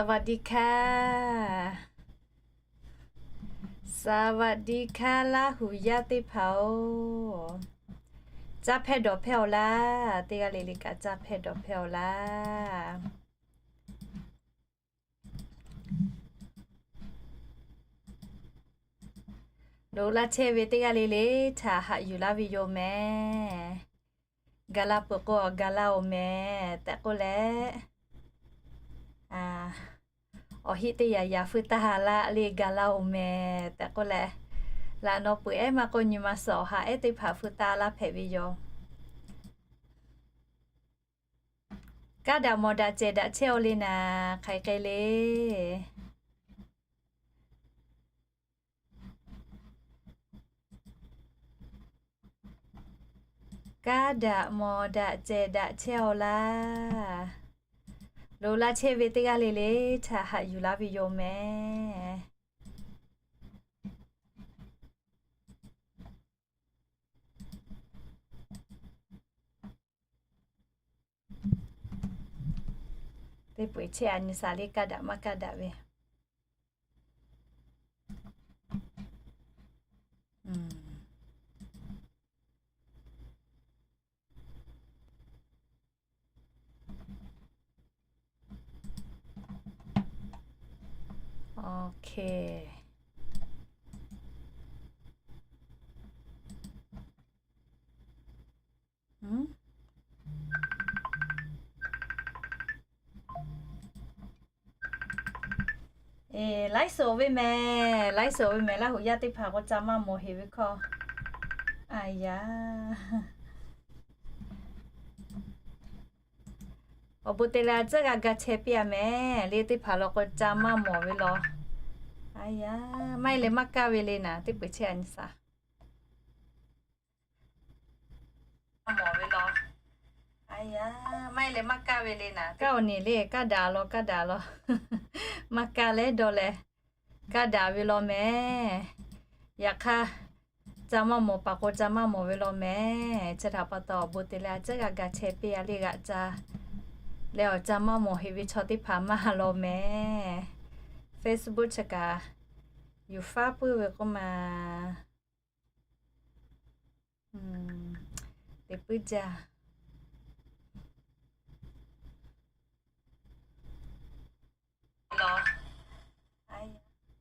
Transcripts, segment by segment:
สวัสดีค่ะ Laˇ huˍ yaˇ teˇ hpaˍ-oˬ, caˇ hpehˇ dawˬ hpehˇ-oˬ laˇ. Teˇ g'aˇ le le kaꞈ caˇ hpehˇ dawˬ hpehˇ-oˬ laˇ. Loꞈ la chehˇ ve teˇ g'aˇ le le htaꞈ haꞈ yuˬ laˇ ve yoˬ mehˍ. Gaˬ la peuˬ k'o, gaˬ la-oˬ mehˍ tehꞈ k'oˆ leh, awˬ heˆ teˇ yaꞈ yaꞈ feu taˇ ha laˇ le, gaˬ la-oˬ mehˍ tehꞈ k'oˆ leh, laꞈ naw peuˬ ehˉ maˇ k'oˆ, nyi ma suhˍ awˬ ha ehˉ teˇ hpaˍ feu taˇ laˇ hpehꞈ ve yoˬ. Kaˇ daꞈ mawˬ daꞈ cehˬ daꞈ chehˇ-oˬ le naˍ, hk'aˬ hk'e le. Kaˇ daꞈ mawˬ daꞈ cehˬ daꞈ chehˇ-oˬ laˇ. Loꞈ la chehˇ ve teˇ g'aˇ le le htaꞈ haꞈ yuˬ laˇ ve yoˬ mehˍ. Teˇ peu-eˬ chehˇ a nyi saˍ le, kaˇ daꞈ maˇ kaˇ daꞈ ve. Laiˉ suhˍ ve mehˍ, laiˉ suhˍ ve mehˍ, Laˇ huˍ yaˇ teˇ hpaˍ k'o ca maˇ mawˬ heˍ ve hkawˇ. A yaˇ, awˬ bon te leh a tcuhˉ g'a ga chehˇ piˇ-a mehˍ le, teˇ hpaˍ law k'o ca maˇ mawˬ ve law. A yaˇ, maˇ heˆ leh maˇ kaˇ ve le naˍ, teˇ peu-eˬ chehˇ a nyi saˍ. Maˇ heˆ leh maˇ kaˇ ve le naˍ, kaˇ-oˬ nyi le, kaˇ daꞈ law, kaˇ daꞈ law. Maˇ kaˇ leh dawˇ leh, kaˇ daꞈ ve law mehˍ. Yaꞈ hk'aˇ, ca maˇ mawˬ paˍ k'o ca maˇ mawˬ ve law mehˍ. Chi htaꞈ pa taw awˬ bon te leh a tcuhˉ g'a ga chehˇ piˇ-a le, g'aꞈ ca leh awˬ ca maˇ mawˬ heˍ ve chaw teˇ hpaˍ maˇ ha law mehˍ. Facebook chi kaꞈ yuˬ faˉ puiˉ ve k'oˆ ma. Te puiˉ jaˇ law.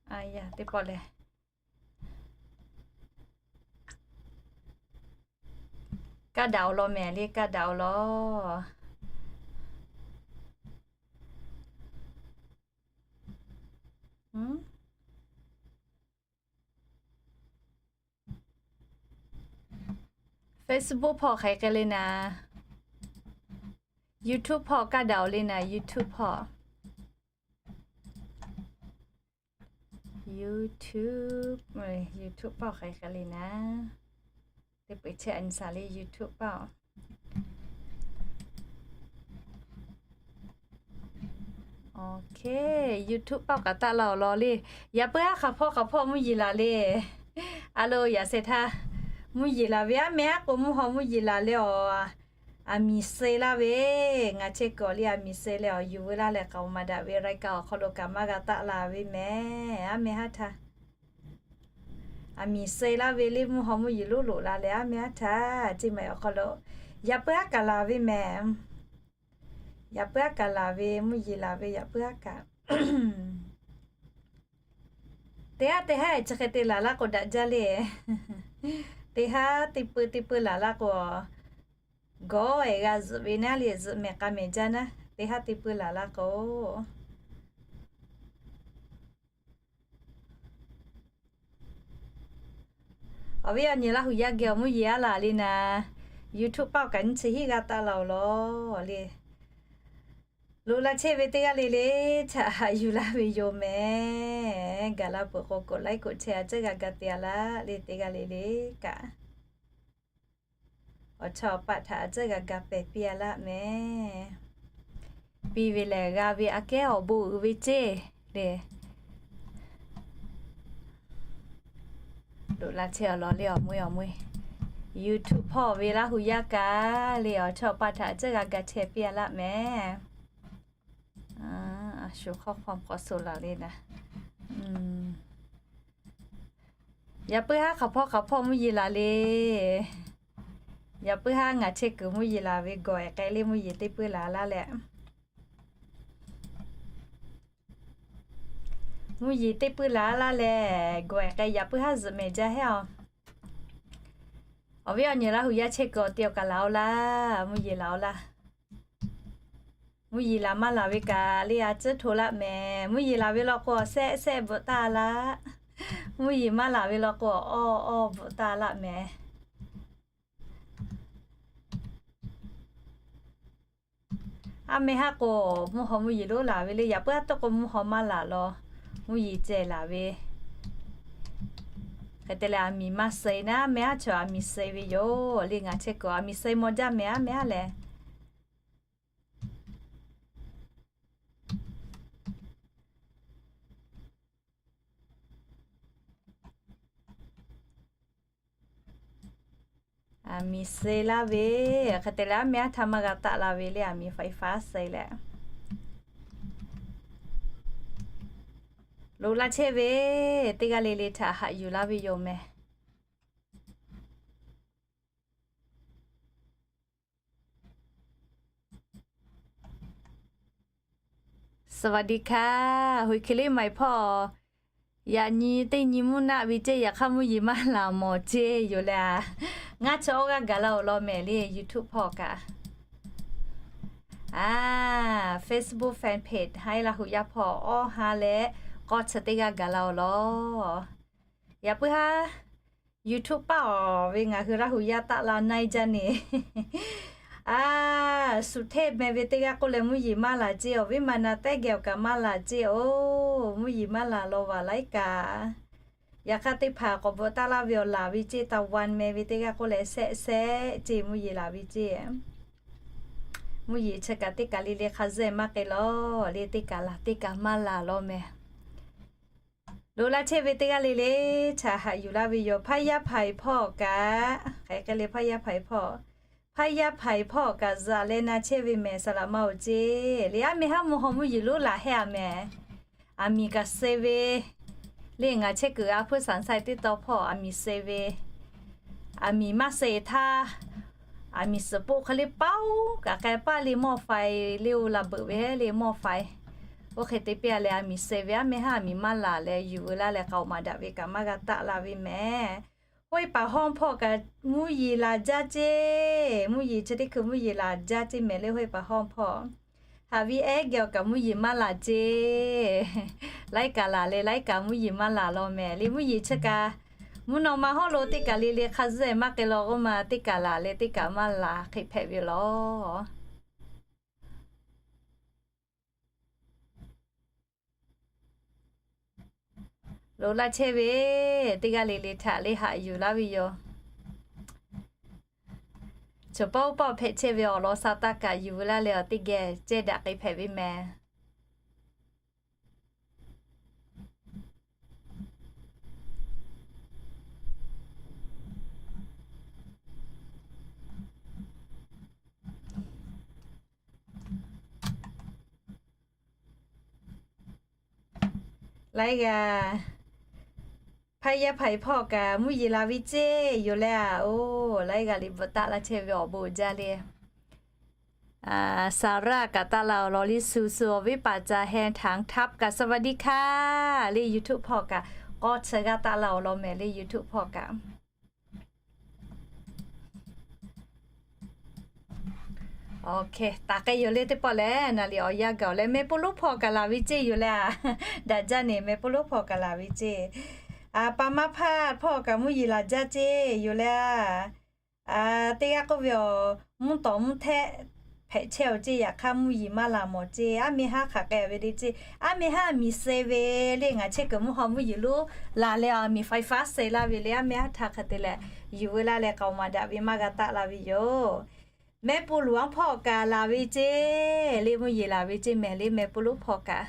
A yaˇ, teˇ pawˆ lehˬ, kaˇ daꞈ-oˬ law mehˍ le, kaˇ daꞈ-oˬ law. Facebook hpawˇ hk'aˬ hk'e le naˍ, YouTube hpawˇ kaˇ daꞈ-oˬ le naˍ, YouTube hpawˇ. YouTube, YouTube paˆ hk'aˬ hk'e le naˍ. Teˇ peu-eˬ chehˇ a nyi saˍ le, YouTube paˆ. YouTube paˆ kaꞈ taˆ la-oˬ law le. Yaꞈ puiˉ aˉ hk'aˬ hpawˇ hk'aˬ hpawˇ mvuhˇ yeˬ laˬ le. A lo, yaꞈ shehˍ htaˇ mvuhˇ yeˬ laˬ ve, aˉ meh aˉ k'o mvuhˇ haw mvuhˇ yeˬ laˬ leh awˬ, aˬ miˍ suh laˇ ve, ngaˬ chehˇ kuiˬ awˬ liˇ aˬ miˍ suh leh awˬ yuˬ veu laˇ leh k'aoˍ maˍ daꞈ ve รายการ awˬ hk'aw lo kaꞈ maˇ g'a taˆ la ve mehˍ. Aˉ meh haˉ htaˇ aˬ miˍ suh laˇ ve le, mvuhˇ haw mvuhˇ yeˬ loˉ loꞈ la leh aˉ meh haˉ htaˇ ceˇ ma awˬ hk'aw lo yaꞈ puiˉ aˉ kaꞈ laˬ ve mehˍ. Yaꞈ puiˉ aˉ kaꞈ laˬ ve, mvuhˇ yeˬ laˬ ve yaꞈ puiˉ aˉ kaꞈ. Teˇ haˉ teˇ haˉ chi hk'e te laˬ laˇ k'o daꞈ jaˇ le. Teˇ haˉ teˇ peu teˇ peu laˬ laˇ k'o, gawˇ-ehˍ g'a zuhꞈ ve naˉ le, zuhꞈ mehˍ k'a mehˍ jaˇ naˉ, teˇ haˉ teˇ peu laˬ laˇ k'o. Awˬ viˉ awˬ nyi Laˇ huˍ yaˇ geh awˬ mvuhˇ yeˬ aˉ laˬ le naˍ, YouTube paˆ kaꞈ nyiˇ chi hiˆ g'a taˆ la-oˬ law le. Loꞈ la chehˇ ve teˇ g'aˇ le le htaꞈ haꞈ yuˬ laˇ ve yoˬ mehˍ. Gaˬ la peuˬ k'o กดไลค์ กดแชร์ a tcuhˉ g'a ga te-a laˇ le, teˇ g'aˇ le le kaꞈ awˬ chawˇ awˬ paˆ htaꞈ a tcuhˉ g'a ga pehˬ piˇ-a laˇ mehˍ. Piˇ ve lehˬ g'a ve aꞈ kehˉ awˬ bon uiˍ ve ceˇ le. Loꞈ la chehˇ-a law le awˬ mvuhˇ awˬ mvuhˇ. YouTube hpawˇ ve Laˇ huˍ yaˇ kaꞈ le awˬ chawˇ awˬ paˆ htaꞈ a tcuhˉ g'a ga chehˇ piˇ-a laˇ mehˍ. Shu hk'aw hk'aw k'awꞈ suh laˬ le naˍ. Yaꞈ puiˉ haˉ hk'aˬ hpawˇ hk'aˬ hpawˇ mvuhˇ yeˬ laˬ le. Yaꞈ puiˉ haˉ ngaˬ chehˇ kuiˬ mvuhˇ yeˬ laˬ ve gawˬ ehˍ k'ai le mvuhˇ yeˬ teˇ puiˉ laˬ laˇ leh. Mvuhˇ yeˬ teˇ puiˉ laˬ laˇ leh, gawˬ ehˍ k'ai yaꞈ puiˉ haˉ zuhꞈ mehˍ jaˇ heˆ a. Awˬ viˉ awˬ nyi Laˇ hu yaˇ chehˇ kuiˬ awˬ te awˬ kaꞈ laˬ-oˬ laˇ, mvuhˇ yeˬ laˬ-oˬ laˇ. Mvuhˇ yeˬ laˬ maˇ laˬ ve kaꞈ le a tcuhˉ hto laˆ mehˍ. Mvuhˇ yeˬ laˬ ve law k'o awˬ sehˆ sehˆ bvuhꞈ taˇ laˇ. Mvuhˇ yeˬ maˇ laˬ ve law k'o awˬ awˇ awˇ bvuhꞈ taˇ laˆ mehˍ. Aˉ meh haˉ k'o, mvuhˇ haw mvuhˇ yeˬ lonˉ laˬ ve le, yaꞈ puiˉ haˉ tawˇ k'o mvuhˇ haw maˇ laˬ law, mvuhˇ yeˬ ceh laˬ ve. Hk'e te leh aˬ miˍ maˇ suh-e naˉ, aˉ meh haˉ chaw aˬ miˍ suh-e ve yoˬ le. Ngaˬ chehˇ kuiˬ aˬ miˍ suh-e maw jaˇ mehˍ, aˉ meh haˉ lehˬ. Aˬ miˍ suh-e laˇ ve, hk'e te leh aˉ meh haˉ htaˇ maˇ g'a taˆ la ve le, aˬ miˍ faiˍ faˉ suh-e leh. Loꞈ laˇ chehˇ ve, teˇ g'aˇ le le htaꞈ haꞈ yuˬ laˇ ve yoˬ mehˍ. สวัสดีค่ะ Huiˬ hkiˬ liˇ maiˍ hpawˇ, yaꞈ nyi teˇ nyi mvuhˇ naˆ ve ceˇ, yaꞈ hk'aˇ mvuhˇ yeˬ maˇ laˬ mawˬ ceˇ yoˬ leh a. Ngaˇ chaw awˇ g'aˇ gaˬ la-oˬ law mehˍ le YouTube hpawˇ kaꞈ. Facebook fan page haˉ Laˇ hu yaˇ hpawˇ awˇ ha leh k'awˇ chi teˇ g'aˇ gaˬ la-oˬ law. Yaꞈ puiˉ haˉ YouTube paˆ awˬ ve ngaˬ hui Laˇ hu yaˇ taˆ la na-e jaˇ ne. A, suꞈ hteˇ meh ve teˇ g'aˇ k'oˆ leh mvuhˇ yeˬ maˇ laˬ ceˇ, awˬ viˉ ma na tehˉ geh awˬ kaꞈ maˇ laˬ ceˇ oˬ, mvuhˇ yeˬ maˇ laˬ law vaˬ laiˉ kaꞈ. Yaꞈ hk'aˇ teˇ hpaˍ k'awꞈ bvuhꞈ taˍ laˇ ve awˬ laˬ ve ceˇ, taˍ van meh ve teˇ g'aˇ k'oˆ leh sehˆ sehˆ ceˇ mvuhˇ yeˬ laˬ ve ceˇ. Mvuhˇ yeˬ chi kaꞈ teˇ kaˬ le le hk'a zuhˆ maˇ k'ai law le, teˇ kaˬ laˬ teˇ kaˬ maˇ laˬ law mehˍ. Loꞈ laˇ chehˇ ve teˇ g'aˇ le le htaꞈ haꞈ yuˬ laˇ ve yoˬ. Hpaˇ yaˇ hpaiˍ hpawˇ kaꞈ, hk'aˬ hk'e le hpaˇ yaˇ hpaiˍ hpawˇ, hpaˇ yaˇ hpaiˍ hpawˇ kaꞈ zuhꞈ leh na chehˇ ve mehˍ, saˍ laꞈ maˇ-oˬ ceˇ le. Aˉ meh haˉ mvuhˇ haw mvuhˇ yeˬ lonˉ laˬ hehˉ a mehˍ. Aˬ miˍ kaꞈ suh ve le, ngaˬ chehˇ kuiˬ a hpuiˇ saˍ saiˍ teˇ taw hpawˇ aˬ miˍ suh ve. Aˬ miˍ maˇ suh-e htaˇ, aˬ miˍ suhˍ poˆ hk'e le paoˉ kaꞈ k'ai paˇ le mawˇ faiˍ le-o, laˬ beuꞈ ve hehˉ le mawˇ faiˍ. Oˇ hk'e te piˇ a leh aˬ miˍ suh ve, aˉ meh haˉ aˬ miˍ maˇ laˬ leh yuˬ veu laˇ leh k'aoˍ maˍ daꞈ ve kaꞈ maˇ g'a taˆ la ve mehˍ. Hoˆ paˍ hawˇ hpawˇ kaꞈ mvuhˇ yeˬ laˬ jaˇ ceˇ. Mvuhˇ yeˬ chi teˇ hkui mvuhˇ yeˬ laˬ jaˇ ceˇ mehˍ le, hoˆ paˍ hawˇ hpawˇ. Haꞈ viˉ ehˉ geh awˬ kaꞈ mvuhˇ yeˬ maˇ laˬ ceˇ. Laiˉ kaꞈ laˬ leh laiˉ kaꞈ mvuhˇ yeˬ maˇ laˬ law mehˍ le. Mvuhˇ yeˬ chi kaꞈ mvuhˇ naw ma hawˉ lo teˇ kaˬ le le hk'a zuhˆ maˇ k'ai law k'oˆ ma, teˇ kaˬ laˬ leh teˇ kaˬ maˇ laˬ hk'e hpehꞈ ve law. Loꞈ laˇ chehˇ ve teˇ g'aˇ le le htaꞈ le haꞈ yuˬ laˇ ve yoˬ. Chaw pawˆ pawˆ hpehꞈ chehˇ ve awˬ lawn sa taˇ kaꞈ yuˬ veu laˇ leh awˬ teˇ geh cehˇ daꞈ k'ai hpehꞈ ve mehˍ. Laiˉ g'aˇ, hpaˇ yaˇ hpaiˍ hpawˇ kaꞈ mvuhˇ yeˬ laˬ ve ceˇ yoˬ leh a. Oˇ, laiˉ g'aˇ liꞈ bvuhꞈ taˆ laˇ chehˇ ve awˬ bon jaˇ le. Saˍraˆ kaꞈ taˆ la awˬ lawn liˇ shu shu awˬ viˉ paˍ ca heh htaꞈ htaˇ kaꞈ สวัสดีค่ะ le YouTube hpawˇ kaꞈ k'awˇ chi g'aˇ taˆ la awˬ lawn mehˍ le YouTube hpawˇ kaꞈ. Oˇ hk'e taˍ k'ai yoˬ le teˇ pawˆ lehˬ, naˍ liꞈ awˬ yanˇ gaˬ-oˬ leh meh poˆ lonˉ hpawˇ kaꞈ laˬ ve ceˇ yoˬ leh a. Daꞈ jaˇ ne meh poˆ lonˉ hpawˇ kaꞈ laˬ ve ceˇ. A, pa maˇ hpaˇ hpawˇ kaꞈ mvuhˇ yeˬ laˬ jaˇ ceˇ yoˬ leh a. Teˇ g'aˇ k'oˆ ve awˬ, mvuhˇ tawˍ mvuhˇ htehˆ hpehꞈ chehˇ-oˬ ceˇ, yaꞈ hk'aˇ mvuhˇ yeˬ maˇ laˬ mawˬ ceˇ. Aˉ meh haˉ hk'aˬ k'ai ve le ceˇ. Aˉ meh haˉ aˬ miˍ suh ve le, ngaˬ chehˇ kuiˬ mvuhˇ haw mvuhˇ yeˬ lonˉ laˬ leh aˬ miˍ faiˍ faˉ suh laˇ ve le, aˉ meh haˉ htaꞈ hk'e te leh yuˬ veu laˇ leh k'aoˍ maˍ daꞈ ve maˇ g'a taˆ la ve yoˬ. Meh poˆ lonˉ hpawˇ kaꞈ laˬ ve ceˇ le, mvuhˇ yeˬ laˬ ve ceˇ mehˍ le meh poˆ lonˉ hpawˇ kaꞈ.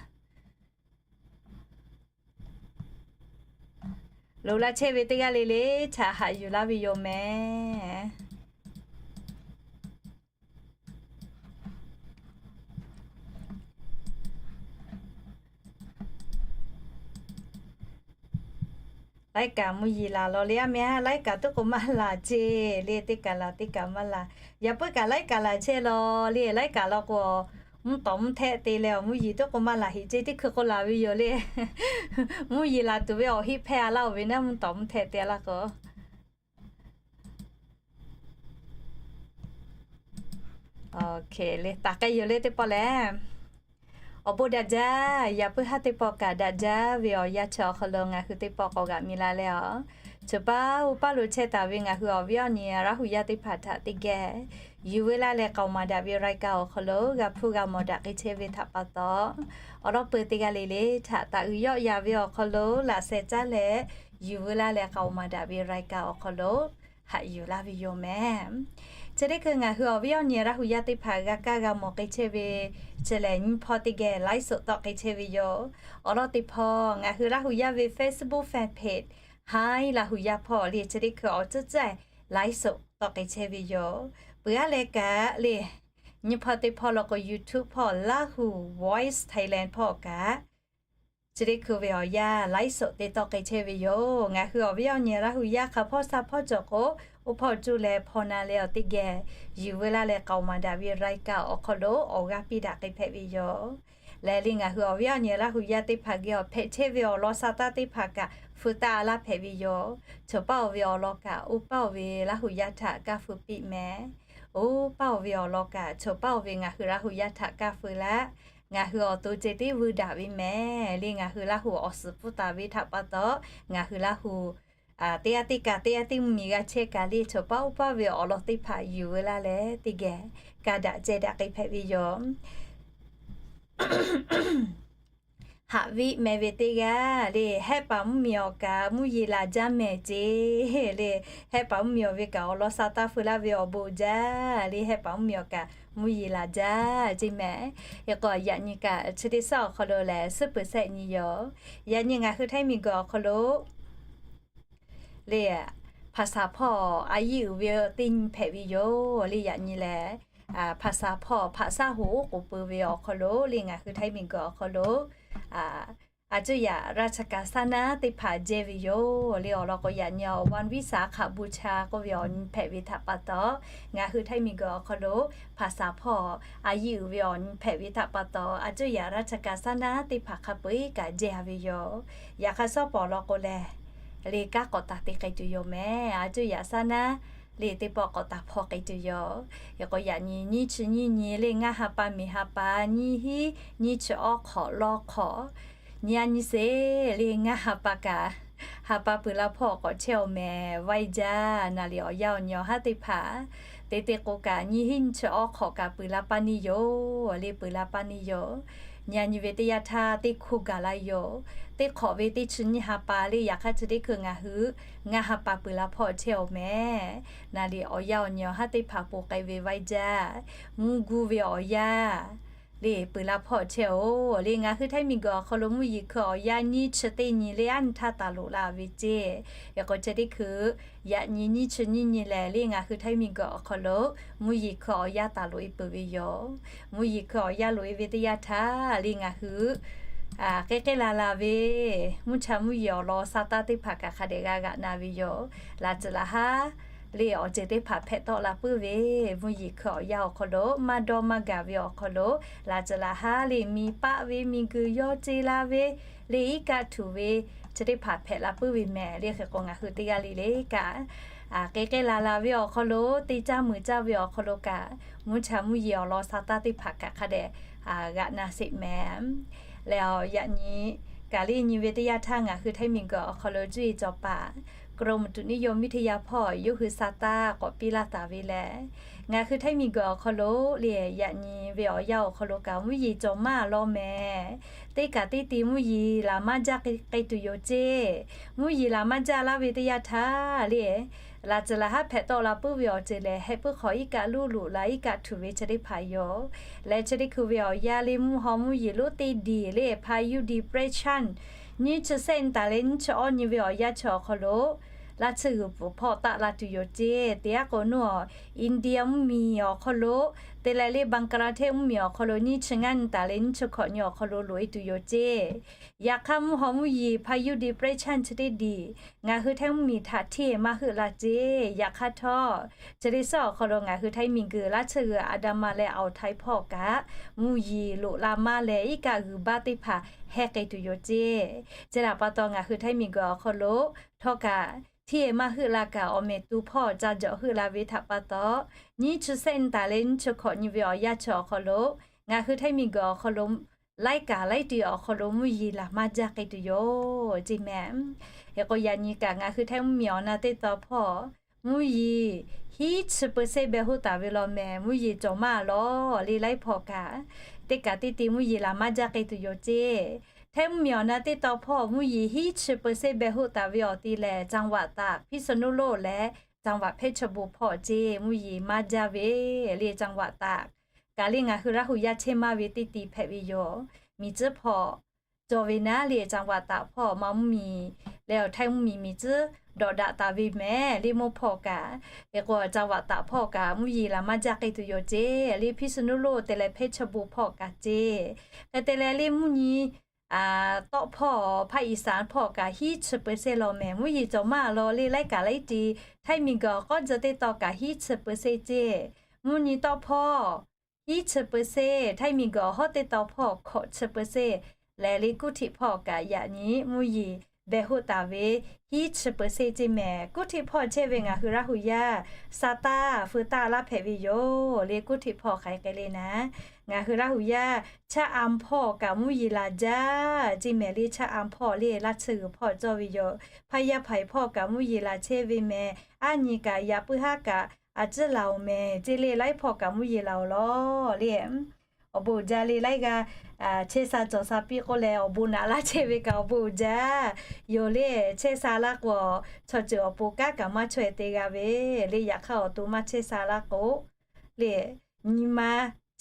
Loꞈ laˇ chehˇ ve teˇ g'aˇ le le htaꞈ haꞈ yuˬ laˇ ve yoˬ mehˍ. Laiˉ kaꞈ mvuhˇ yeˬ laˬ law le, a meh laiˉ kaꞈ tuˉ k'o maˇ laˬ ceˇ le, teˇ kaꞈ laˬ teˇ kaꞈ maˇ laˬ. Yaꞈ puiˉ kaꞈ laiˉ kaꞈ laˬ chehˇ law le, laiˉ kaꞈ law k'o, mvuhˇ tawˍ mvuhˇ htehˆ te leh awˬ mvuhˇ yeˬ tuˉ k'o maˇ laˬ heꞈ ceˇ, teˇ hkui k'o laˬ ve yoˬ le. Mvuhˇ yeˬ laˬ tuˬ ve awˬ heˆ hpehˇ a laˇ-oˬ ve naˉ, mvuhˇ tawˍ mvuhˇ htehˆ te a laˇ k'o. Oˇ hk'e le, taˍ k'ai yoˬ le teˇ pawˆ lehˬ. Awˬ bon daꞈ jaˇ. Yaꞈ puiˉ haˉ teˇ pawˆ kaꞈ daꞈ jaˇ ve awˬ yanˇ chi awˬ hk'aw lo ngaˬ hui teˇ pawˆ k'awꞈ g'aꞈ mi la leh a, choˬ paˇ uˉ paˇ lo chehˇ taˍ ve ngaˬ hui awˬ viˉ awˬ nyi Laˇ huˍ yaˇ teˇ hpaˍ htaꞈ teˇ geh yuˬ veu laˇ leh k'aoˍ maˍ daꞈ ve รายการ awˬ hk'aw lo g'a hpuˇ g'a mawˬ daꞈ k'ai chehˇ ve htaꞈ pa taw, awˬ lawn peu teˇ g'aˇ le le htaꞈ taꞈ uiˍ yawˆ yan ve awˬ hk'aw lo laꞈ sheh caˉ leh yuˬ veu laˇ leh k'aoˍ maˍ daꞈ ve รายการ awˬ hk'aw lo haꞈ yuˬ laˇ ve yoˬ mehˍ. Chi teˇ hkui ngaˬ hui awˬ viˉ awˬ nyi Laˇ huˍ yaˇ teˇ hpaˍ g'a kaˇ g'a mawˬ k'ai chehˇ ve, chi lehˬ nyi hpawˇ teˇ geh ไลฟ์สด tawˆ k'ai chehˇ ve yoˬ. Awˬ lawn teˇ hpawˇ ngaˬ hui Laˇ huˍ yaˇ ve Facebook fanpage Hi Laˇ huˍ yaˇ hpawˇ le, chi teˇ hkui awˬ ceuˬ ceuˬ ไลฟ์สด tawˆ k'ai chehˇ ve yoˬ. Peuˬ aˉ leh kaꞈ le, nyi hpawˇ teˇ hpawˇ law k'o YouTube hpawˇ Laˇ huˍ Voice Thailand hpawˇ kaꞈ, chi teˇ hkui ve awˬ yanˇ ไลฟ์สด te tawˆ k'ai chehˇ ve yoˬ. Ngaˬ hui awˬ viˉ awˬ nyi Laˇ huˍ yaˇ hk'a hpawˇ sha hpawˇ cawˬ k'o, oˇ hpawˇ cuˇ leh hpaw na leh awˬ teˇ geh yuˬ veu laˇ leh k'aoˍ maˍ daꞈ ve รายการ awˬ hk'aw lo awˬ g'aˇ piˇ daꞈ k'ai hpehꞈ ve yoˬ. Lehˬ le ngaˬ hui awˬ viˉ awˬ nyi Laˇ huˍ yaˇ teˇ hpaˍ geh awˬ hpehꞈ chehˇ ve awˬ lawn sha taˇ teˇ hpaˍ kaꞈ hpu taˇ a laˇ hpehꞈ ve yoˬ. Choˬ paˇ-oˬ ve awˬ lawn kaꞈ oˇ paˇ-oˬ ve Laˇ huˍ yaˇ htaꞈ kaˇ feu piˇ mehˍ. Oˇ paˇ-oˬ ve awˬ lawn kaꞈ choˬ paˇ-oˬ ve ngaˬ hui Laˇ huˍ yaˇ htaꞈ kaˇ feu laˇ. Ngaˬ hui awˬ to ceh tiˉ vuiˇ daꞈ ve mehˍ le, ngaˬ hui Laˇ huˍ awˬ suhˍ pfuhˇ taˍ ve htaꞈ pa taw, ngaˬ hui Laˇ huˍ teˇ g'aˇ teˇ kaꞈ teˇ g'aˇ teˇ mvuhˇmiˬ g'a chehˇ kaꞈ le, choˬ paˇ oˇ paˇ ve awˬ lawn teˇ hpaˍ yuˬ veu laˇ leh teˇ geh ka daꞈ ceh daꞈ k'ai hpehꞈ ve yoˬ. Haꞈ viˆ meh ve teˇ g'aˇ le, Hehˆ paˍ mvuhˇmiˬ awˬ kaꞈ mvuhˇ yeˬ laˬ jaˇ mehˍ ceˇ le. Hehˆ paˍ mvuhˇmiˬ awˬ ve kaꞈ awˬ lawn sha taˇ feu laˇ ve awˬ bon jaˇ le, Hehˆ paˍ mvuhˇmiˬ awˬ kaꞈ mvuhˇ yeˬ laˬ jaˇ ceˇ mehˍ. Hk'e k'o yaꞈ nyi kaꞈ chi teˇ shaˉ awˬ hk'aw lo lehˬ suhˉ peuˬ shehˆ nyi yoˬ. Yaꞈ nyi ngaˬ hui Htaiˇ miˬguiˬ awˬ hk'aw lo le, hpaˍsaˍ hpawˇ a yiˇ uiˍ ve teˇ nyi hpehꞈ ve yoˬ le. Yaꞈ nyi lehˬ, hpaˍsaˍ hpawˇ hpaꞈ shaˉ hoꞈ oˉ k'oˍ pui ve awˬ hk'aw lo le, ngaˬ hui Htaiˇ miˬguiˬ awˬ hk'aw lo a cuˇ yaꞈ ราชการ shaˉ naˉ teˇ hpaˍ jehˇ ve yoˬ le. Awˬ lawn k'o yaꞈ nyi awˬ วันวิสาขบูชา k'oˆ ve awˬ nyi hpehꞈ ve htaꞈ pa taw, ngaˬ hui Htaiˇ miˬguiˬ awˬ hk'aw lo hpaˍsaˍ hpawˇ a yiˇ uiˍ ve awˬ nyi hpehꞈ ve htaꞈ pa taw, a cuˇ yaꞈ ราชการ shaˉ naˉ teˇ hpaˍ hk'a peu-eˬ kaꞈ jehˇ ve yoˬ. Yaꞈ hk'aˇ shaˉ pawˍ lawn k'o lehˬ, le kanˉ k'awꞈ taˍ te k'ai tuˬ yoˬ mehˍ. A cuˇ yaꞈ shaˉ naˉ le teˇ pawˆ k'awꞈ taˍ hpaw k'ai tuˬ yoˬ. Hk'e k'o yaꞈ nyi nyiˇ chi nyiˇ nyi le ngaˇ ha pa miˬ ha pa nyiˇ hinˉ nyiˇ chi awˇ hk'awꞈ lawˇ hk'awꞈ nyi a nyi sheˍ le ngaˇ ha pa kaꞈ, ha pa peuˬ la hpawˇ k'awꞈ chehˇ-oˬ mehˍ. Vaiˇ jaˇ naˍ riˍ awˬ yanˇ awˬ nyi awˬ haˉ teˇ hpaˍ, teˇ teˇ k'o kaꞈ nyiˇ hinˉ nyiˇ chi awˇ hk'awꞈ kaꞈ peuˬ la paˇ neˇ yoˬ le, peuˬ la paˇ neˇ yoˬ. Nyi a nyi ve teˇ yanˇ htaˇ teˇ hkuˇ gaˬ la yoˬ. Teˇ hk'awꞈ ve teˇ chi nyiˇ ha pa le, yaꞈ hk'aˇ chi teˇ hkui ngaˬ hui ngaˇ ha pa peuˬ la hpawˇ chehˇ-oˬ mehˍ. Naˍ riˍ awˬ yanˇ awˬ nyi awˬ haˉ teˇ hpaˍ ponˬ k'ai ve vaiˇ jaˇ. Mvuhˇ guˇ ve awˬ yanˇ le peuˬ la hpawˇ chehˇ-oˬ le. Ngaˬ hui Htaiˇ miˬguiˬ awˬ hk'aw lo mvuhˇ yeˬ hkui awˬ yanˇ nyiˇ chi teˇ nyi le aˉ nyi htaˇ taˍ loꞈ la ve ceˇ. Hk'e k'o chi teˇ hkui yaꞈ nyi nyiˇ chi nyiˇ nyi lehˬ le ngaˬ hui Htaiˇ miˬguiˬ awˬ hk'aw lo mvuhˇ yeˬ hkui awˬ yanˇ taˍ loꞈ-e peuˬ ve yoˬ. Mvuhˇ yeˬ hkui awˬ yanˇ loꞈ-e ve teˇ yanˇ htaˇ le ngaˬ hui k'ai k'ai la la ve mvuhˇ cha mvuhˇ yeˬ awˬ lawn sha taˇ teˇ hpaˍ kaꞈ hk'a dehꞈ g'a g'aꞈ na ve yoˬ. Laꞈ tcuhˍ laꞈ haˉ le awˬ ceuˬ teˇ hpaˍ hpehꞈ tawˆ la puiˉ ve, mvuhˇ yeˬ hkui awˬ yanˇ awˬ hk'aw lo maˇ dawˇ maˇ gaˬ ve awˬ hk'aw lo laꞈ tcuhˍ laꞈ haˉ le miˬ paˆ ve miˬ guiˬ yawˇ ce la ve le iˉ kaˆ htuꞈ ve chi teˇ hpaˍ hpehꞈ la puiˉ ve mehˍ le. Hk'e k'o ngaˬ hui teˇ g'aˇ le le kaꞈ k'ai k'ai la la ve awˬ hk'aw lo teˇ caˇ meuˍ caˇ ve awˬ hk'aw lo kaꞈ mvuhˇ cha mvuhˇ yeˬ awˬ lawn sha taˇ teˇ hpaˍ kaꞈ hk'a dehꞈ g'aꞈ na sheˍ mehˍ. Lehˬ yaꞈ nyi kaꞈ le nyi ve teˇ yanˇ htaˇ ngaˬ hui Htaiˇ miˬguiˬ awˬ hk'aw lo cuˇ yiˍ cawˬ paˍ กรมอุตุนิยมวิทยา hpawˇ yawˇ hui sha taˇ k'awꞈ piˇ laˇ taˍ ve lehˬ, ngaˬ hui Htaiˇ miˬguiˬ awˬ hk'aw lo le yaꞈ nyi ve awˬ yanˇ awˬ hk'aw lo kaꞈ mvuhˇ yeˬ cawˬ maˇ lawˇ mehˍ. Teˇ kaꞈ teˇ ti mvuhˇ yeˬ laˬ maˇ jaˇ k'ai tuˬ yoˬ ceˇ. Mvuhˇ yeˬ laˬ maˇ jaˇ laˇ ve teˇ yanˇ htaˇ le laꞈ tcuhˍ laꞈ haˉ hpehꞈ tawˆ la puiˉ ve awˬ ceuˬ lehˬ heh puiˉ hk'awꞈ iˉ kaˆ luˇ loꞈ la iˉ kaˆ htuꞈ ve chi teˇ hpaˍ yoˬ. Leh chi teˇ hkui ve awˬ yanˇ le mvuhˇ haw mvuhˇ yeˬ lonˉ teˇ diˬ le พายุ depression nyiˇ chi shehˆ nyi taˍ leh nyiˇ chi awˇ nyi ve awˬ yanˇ chi awˬ hk'aw lo laˇ tsuhˇ g'uiˬ pfuhˍ hpawˇ taˆ la tuˬ yoˬ ceˇ. Teˇ g'aˇ k'o nawˬ India mvuhˇmiˬ awˬ hk'aw lo te leh le Bangladesh mvuhˇmiˬ awˬ hk'aw lo nyiˇ chi ngaˇ nyi taˍ leh nyiˇ chi hkawꞈ nyi awˬ hk'aw lo loꞈ e tuˬ yoˬ ceˇ. Yaꞈ hk'aˇ mvuhˇ haw mvuhˇ yeˬ hpaˇ yuˇ deˍ pressure chi teˇ diˬ, ngaˬ hui Htaiˇ mvuhˇmiˬ htaꞈ hteˇ maˇ heuˆ la ceˇ. Yaꞈ hk'aˇ htawˇ, chi teˇ suhˉ awˬ hk'aw lo ngaˬ hui Htaiˇ miˬguiˬ laˇ tsuhˇ g'uiˬ Aˍdanˍ ma leh Awˬ Htaiˍ hpawˇ kaꞈ mvuhˇ yeˬ loꞈ la maˇ leh iˉ kaˆ g'uiˬ baˆ teˇ hpaˍ heh k'ai tuˬ yoˬ ceˇ. Chi htaꞈ pa taw ngaˬ hui Htaiˇ miˬguiˬ awˬ hk'aw lo htawˇ kaꞈ hteˇ maˇ heuˆ la kaꞈ awˬ mehˍ tu hpawˇ ca jawꞈ heuˆ la ve htaꞈ pa taw, nyiˇ chi sehˆ nyi taˍ leh nyiˇ chi hkawꞈ nyi ve awˬ yanˇ chi awˬ hk'aw lo ngaˬ hui Htaiˇ miˬguiˬ awˬ hk'aw lo laiˉ kaꞈ laiˉ ti awˬ hk'aw lo mvuhˇ yeˬ laˬ maˇ jaˇ k'ai tuˬ yoˬ ceˇ mehˍ. Hk'e k'o yaꞈ nyi kaꞈ ngaˬ hui Htaiˇ mvuhˇmiˬ awˬ na teˇ taw hpawˇ mvuhˇ yeˬ hiˉ chi เปอร์เซ็นต์ beh hoˆ taˍ ve law mehˍ. Mvuhˇ yeˬ cawˬ maˇ lawˬ le laiˉ hpawˇ kaꞈ teˇ kaꞈ teˇ ti mvuhˇ yeˬ laˬ maˇ jaˇ k'ai tuˬ yoˬ ceˇ. Htaiˇ mvuhˇmiˬ awˬ na teˇ taw hpawˇ mvuhˇ yeˬ hiˉ chi เปอร์เซ็นต์ beh hoˆ taˍ ve awˬ ti lehˬ จังหวัดตาก พิษณุโลก leh จังหวัดเพชรบูรณ์ hpawˇ ceˇ. Mvuhˇ yeˬ maˇ jaˇ ve le จังหวัดตาก kaꞈ le ngaˬ hui Laˇ huˍ yaˇ chehˇ maˇ ve teˇ ti hpehꞈ ve yoˬ. Miˬ tcuhˉ hpawˇ cawˬ ve naˉ le จังหวัดตาก hpawˇ ma mvuhˇmiˬ leh awˬ Htaiˇ mvuhˇmiˬ miˬ tcuhˉ dawꞈ daꞈ taˍ ve mehˍ le mawˇ hpawˇ kaꞈ. Hk'e k'o จังหวัดตาก hpawˇ kaꞈ mvuhˇ yeˬ laˬ maˇ jaˇ k'ai tuˬ yoˬ ceˇ le พิษณุโลก te leh เพชรบูรณ์ hpawˇ kaꞈ ceˇ. Hk'e te leh le mvuhˇ nyi tawˆ hpawˇ ภาคอีสาน hpawˇ kaꞈ hiˉ chi เปอร์เซ็นต์ law mehˍ. Mvuhˇ yeˬ cawˬ maˇ lawˬ le laiˉ kaꞈ laiˉ ti Htaiˇ miˬguiˬ awˬ k'awˉ tcuh teˇ taw kaꞈ hiˉ chi เปอร์เซ็นต์ ceˇ. Mvuhˇ nyi tawˆ hpawˇ hiˉ chi เปอร์เซ็นต์, Htaiˇ miˬguiˬ awˬ hawˉ teˇ taw hpawˇ hkawꞈ chi เปอร์เซ็นต์ leh le กรุงเทพ hpawˇ kaꞈ yaꞈ nyi mvuhˇ yeˬ beh hoˆ taˍ ve hiˉ chi เปอร์เซ็นต์ ceˇ mehˍ. กรุงเทพ hpawˇ chehˇ ve ngaˬ hui Laˇ huˍ yaˇ sa taˇ feu taˇ laˇ hpehꞈ ve yoˬ le กรุงเทพ hpawˇ hk'aˬ hk'e le naˉ, ngaˬ hui Laˇ huˍ yaˇ Chaˇ Am hpawˇ kaꞈ mvuhˇ yeˬ laˬ jaˇ ceˇ mehˍ le. Chaˇ Am hpawˇ le Laˇ tsuhˇ g'uiˬ hpawˇ cawˇ ve yoˬ. พญาไผ่ hpawˇ kaꞈ mvuhˇ yeˬ laˬ chehˇ ve mehˍ. Aˉ nyi kaꞈ yaꞈ puiˉ haˉ kaꞈ a ciˉ laˬ oˬ mehˍ ceˇ le laiˉ hpawˇ kaꞈ mvuhˇ yeˬ laˬ oˬ lawˬ le. Awˬ bon uiˍ jaˇ le laiˉ g'aˇ chehˇ sha cawˬ sha piˇ k'oˆ leh awˬ bon naꞈ laˇ chehˇ ve kaꞈ awˬ bon uiˍ jaˇ yoˬ le. Chehˇ sha laˇ k'o chaw ceuˬ awˬ pon kanˉ kaꞈ maˇ chaweh te g'a ve le. Yaꞈ hk'aˇ awˬ to maˇ chehˇ sha laˇ k'o le, nyi ma